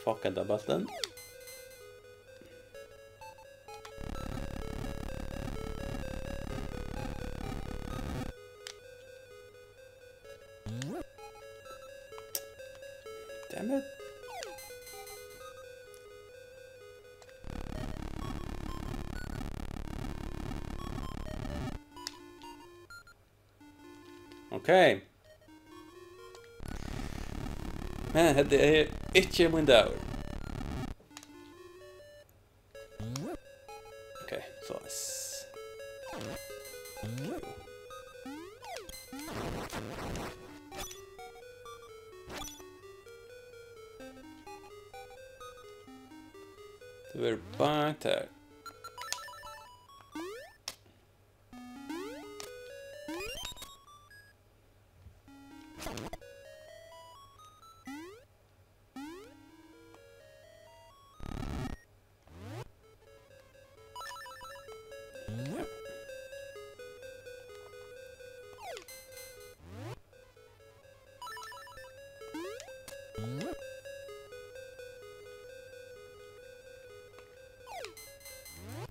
Fuck, henda bóltin. Damn it. Ok. Men hetta er ikki mín dagur. Ok, so s-, tað verður beint har.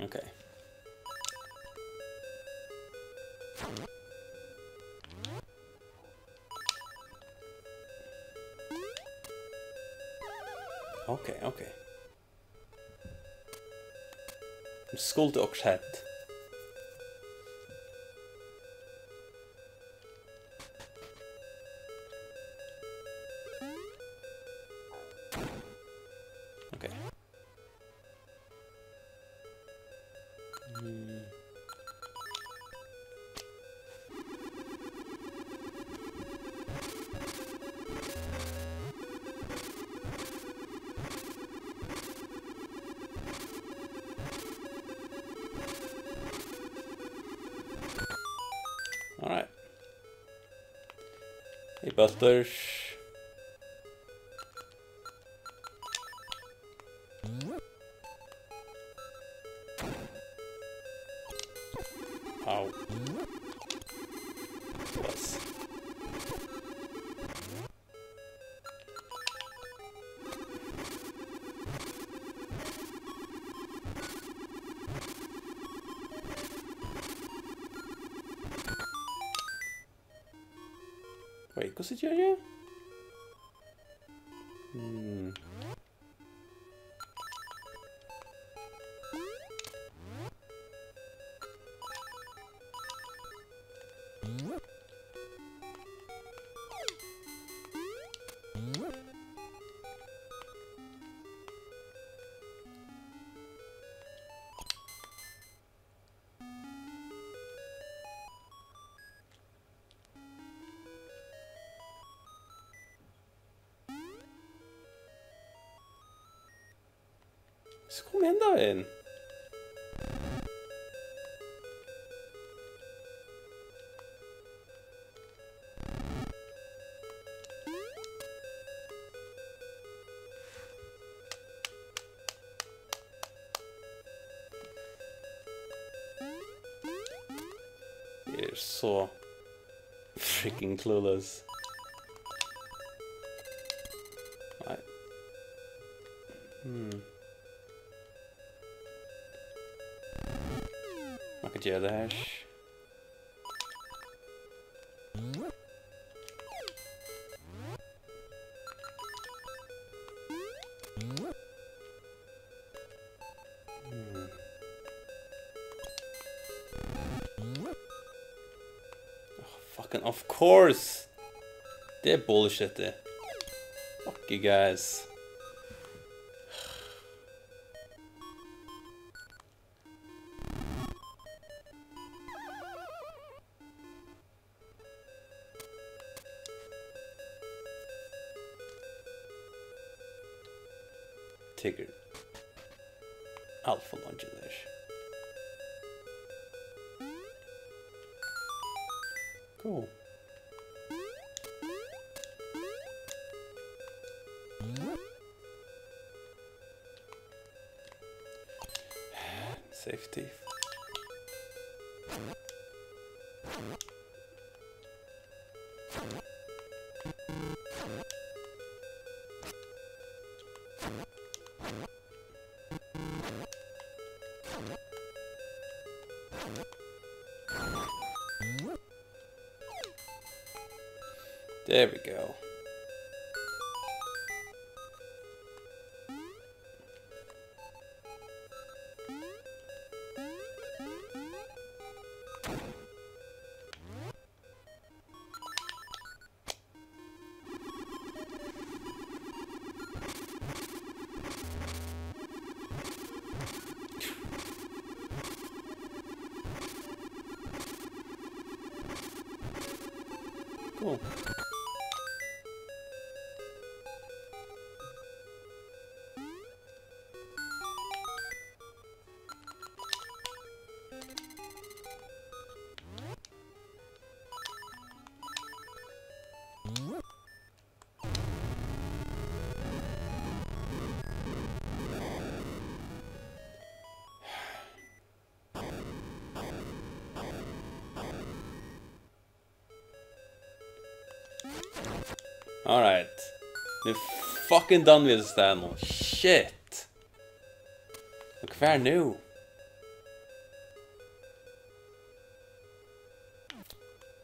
Ok. Ok, ok. Skuldi okkurt hent. Ok. Mm. All right. Hey, bóltur. Au. Bless. Hvussu geri eg? Hmm. So kom henda vegin. Eg eri so freaking clueless. Nei. Hmm. Man kann gera tað her. Hmm. Oh, fucking of course. Det er bullshit, det. Fuck you guys. Tekur alt for leingi, tað her. Cool. Safety. There we go. Cool. Alright. Nú er fucking done við hetta staðnum. Shit. Men hvar nú?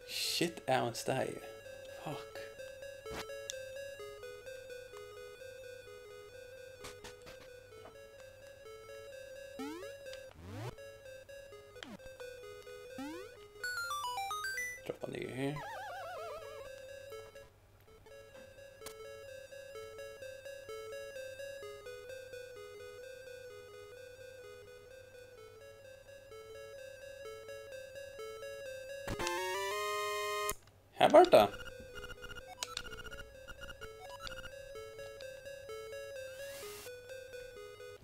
Shit, av ein staður. Fuck. Droppa niður her. Her var tað.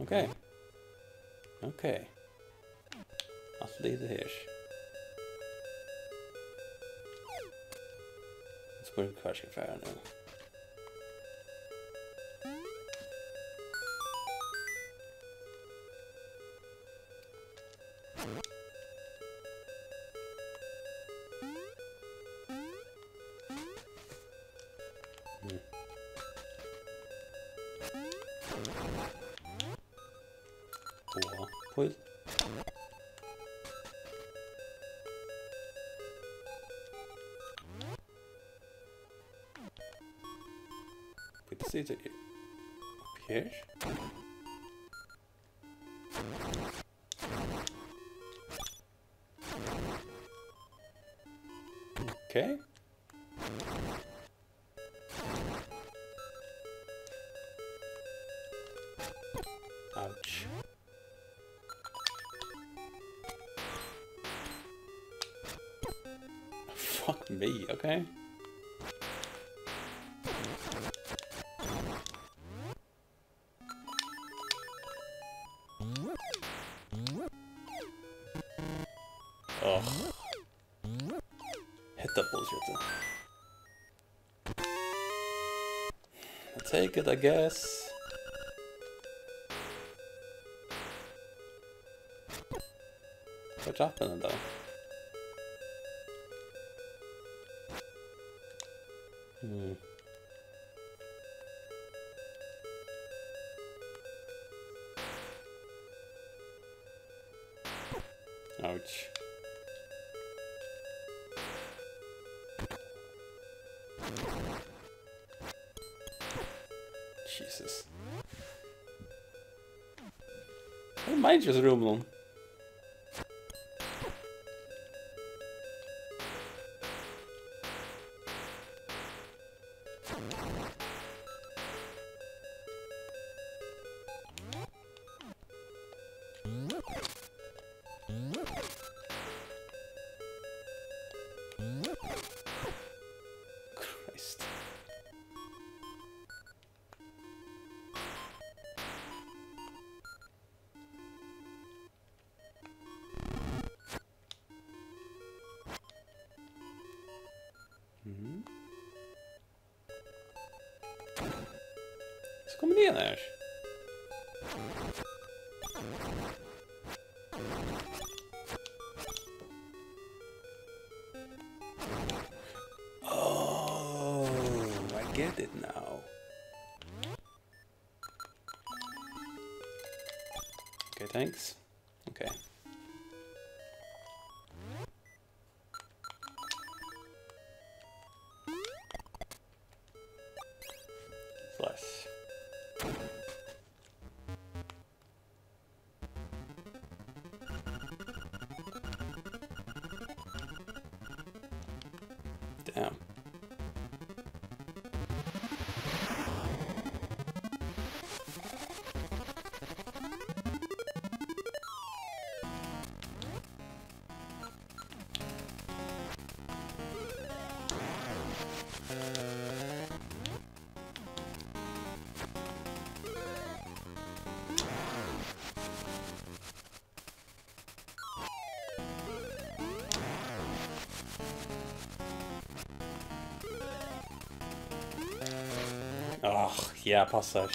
Ok. Ok. Alt liggur her. Spurning, hvar skal eg fara nú? Hmm. Áh, píl. Situr uppi her. Ok. Ouch. Fuck me, ok. Ugh. Hetta bullshit. I'll take it, I guess. Hvat drap hann enda? Hmm. Ouch. Jesus. Hvat er meiningin við hesum rúminum? Christ. Mhm. So koma vit niður her. Oh, I get it now. Okay, thanks. Okay. Flesh. Damn. Ach, ja, passar.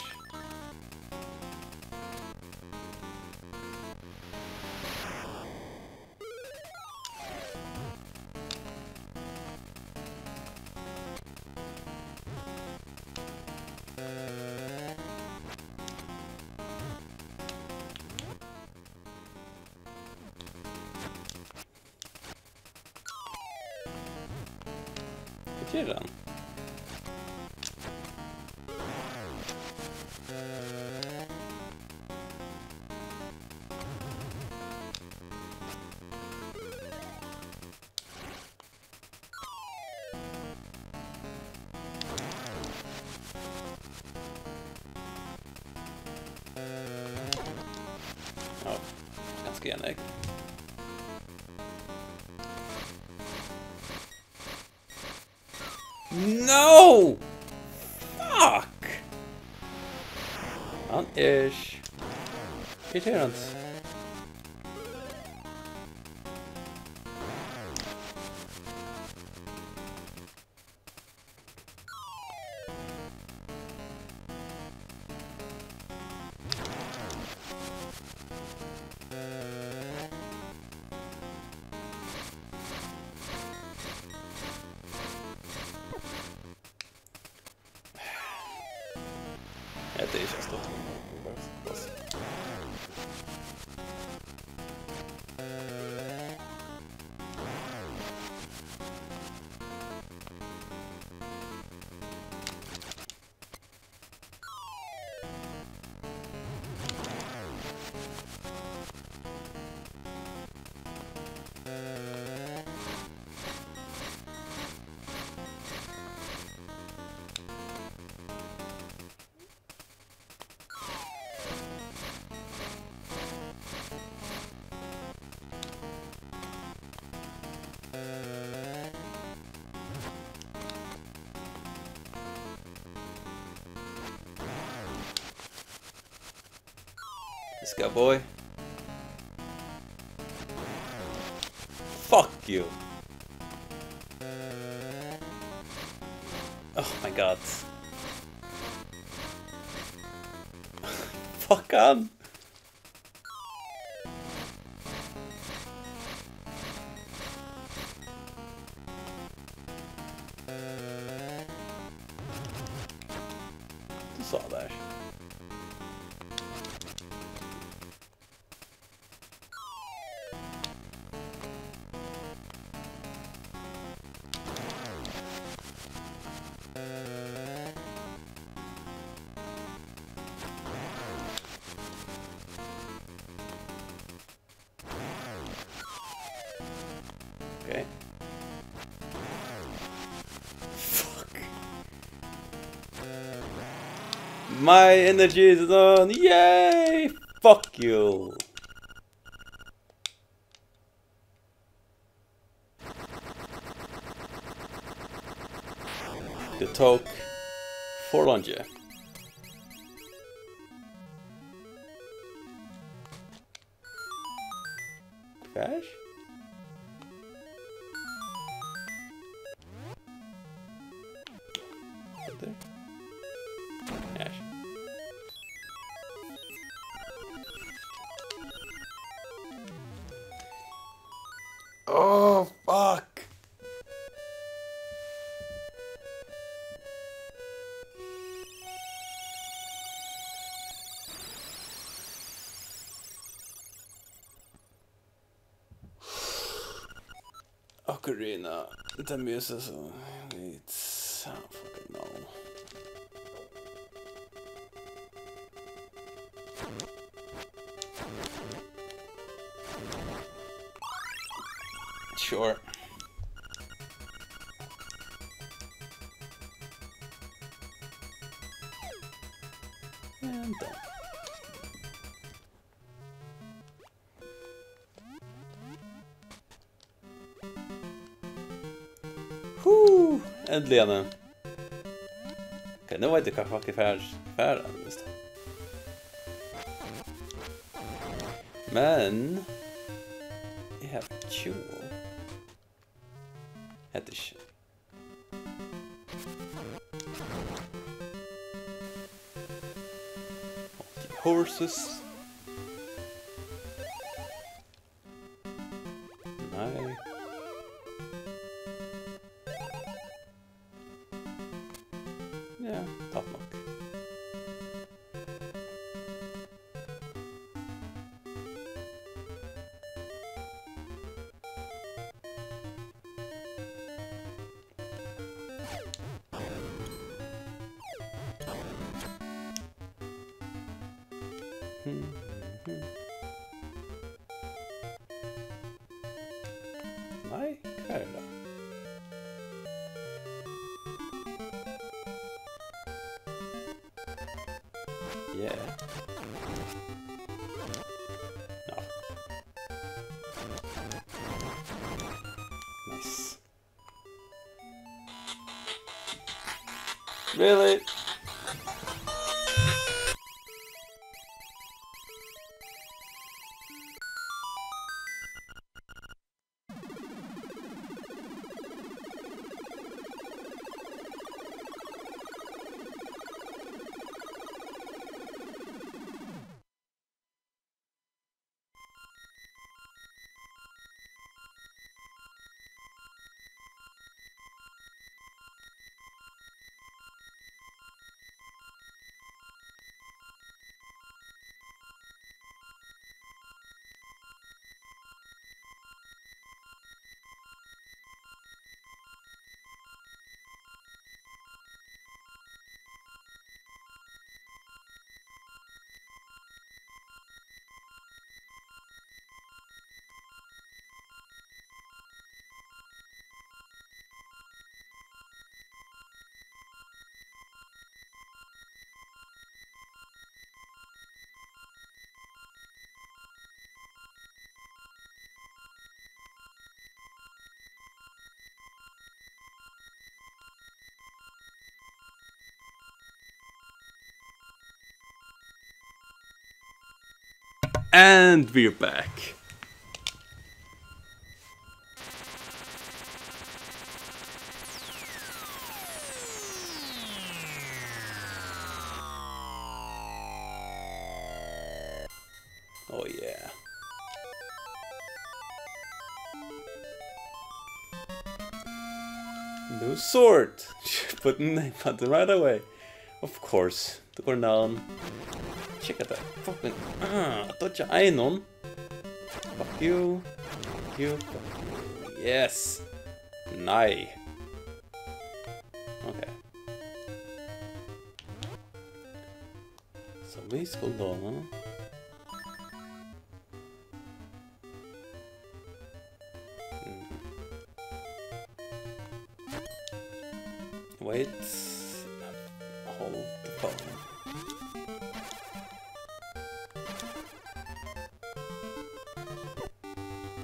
Hvat ger hann? Ja, ganska enig. No! Fuck! Hann er irriterandi. Hetta er ikki stuttligt. Cowboy. Fuck you. Oh my god. Fuck hann. Du sa det her. Okay. Fuck. My energy is on. Yay! Fuck you. Tað tók for leingi. Hvar? Aftur. Her. Oh, fuck. Ocarina, the music, it's, I don't fucking know. Sure. And done. Hú, endiliga, Anna. Ok, nú veit eg, hvat fuck eg fari, fari, veitst tú. Men eg havi tjúgu. Hetta er ikki. Ok, horses. Nei. Ja, tætt nokk. Nei, hvar er tað? Yeah. Ja. Nice. Really? And we're back. Oh yeah. New sword. Put a name on it right away. Of course. Tað gongur nú. Check it out. Fucking. Ah, dodge einum. Fuck you. Fuck you. Fuck you. Yes. Nei. Okay. So vit skulu. Hmm. Wait. Hold the phone.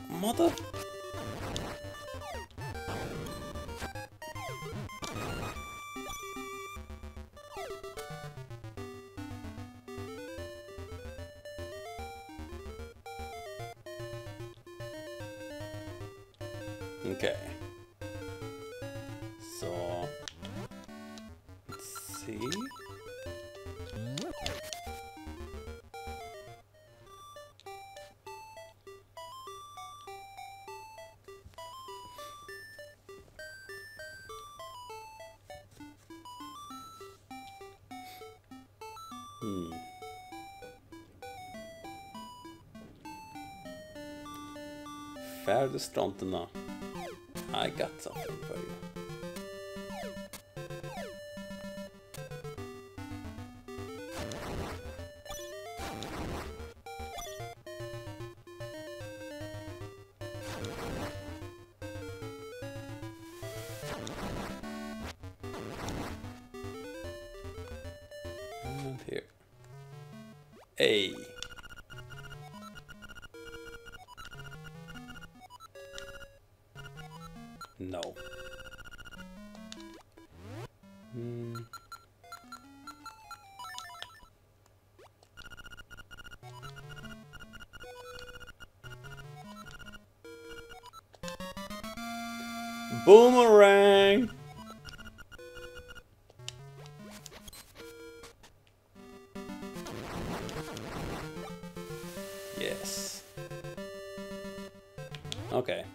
Mother. Okay. So, let's see. Hmm. Far til strondina. I got something for you. And here. Hey. No. Hmm. Boomerang! Yes. Okay.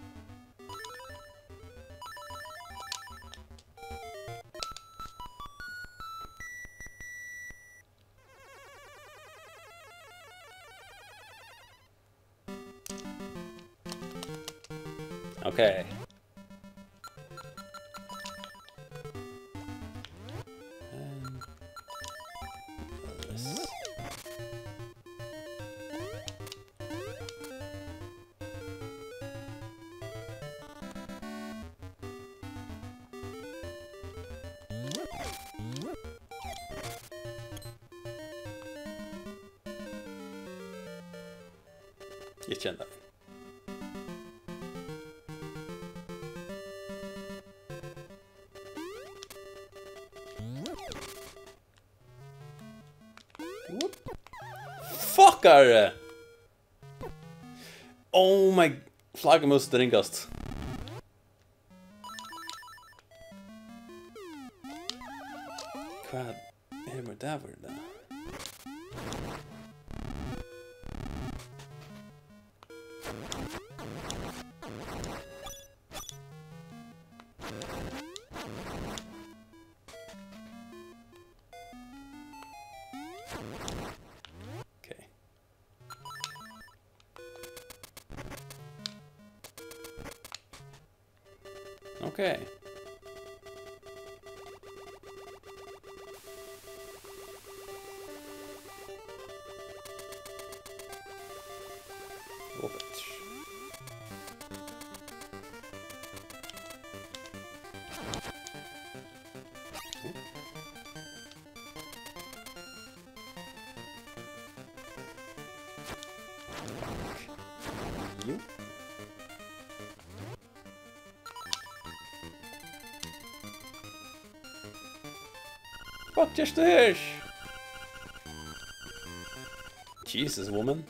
Okay. Um, this. Ikki enntá. Whoop. Fuckari! Oh my, flaggmús ringast. Hvat er við tær í dag? Okay. Okay. What? Jú. Hvat gert tú her? Jesus, woman.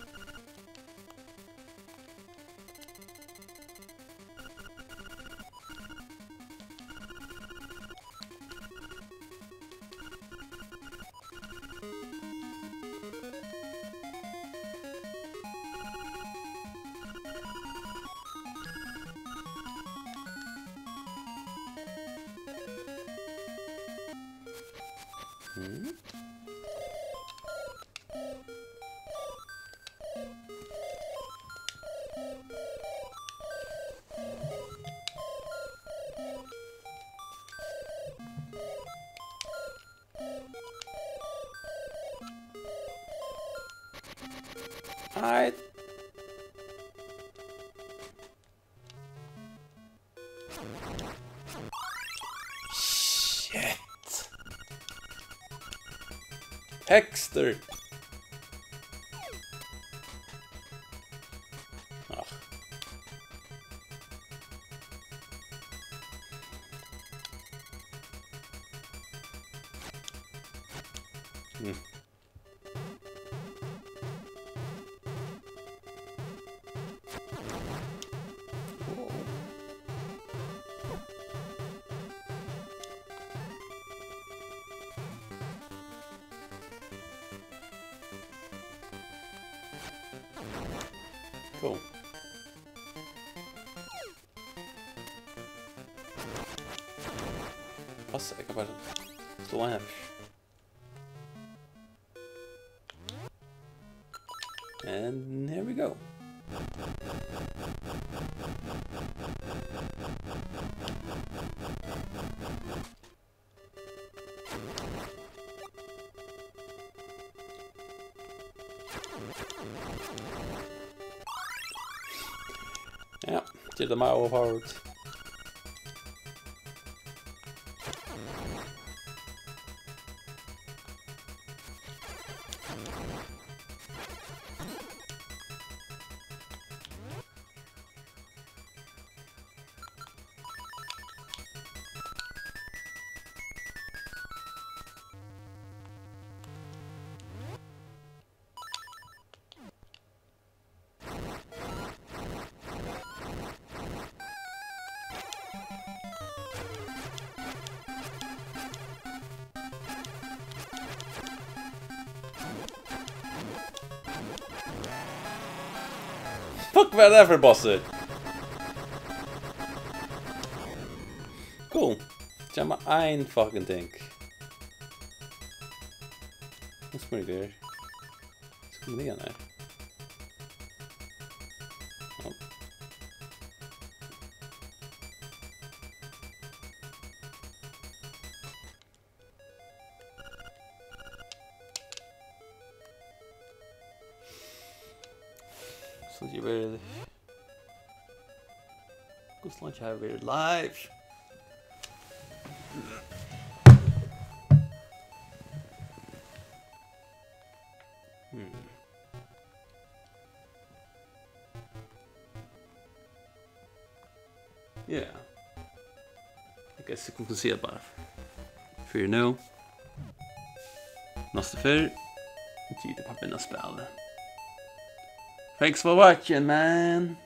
Mm. Alright. Shit. Tekstur. Ah. Mm. Cool. Passa, eg kann bara sláa hann her. And here we go. Ja, ger tað meir overpowered. Fuck, hvat er tað fyri bossur? Cool. Gev mær ein fucking ting. Nú smíri eg her. Skal man niðan her? Ja. So, eg verði, hvussu leingi havi eg verið live? Hmm. Yeah. I guess eg kundi siga bara fyri nú. Næstu ferð. Gita, pappina spæla. Thanks for watching, man.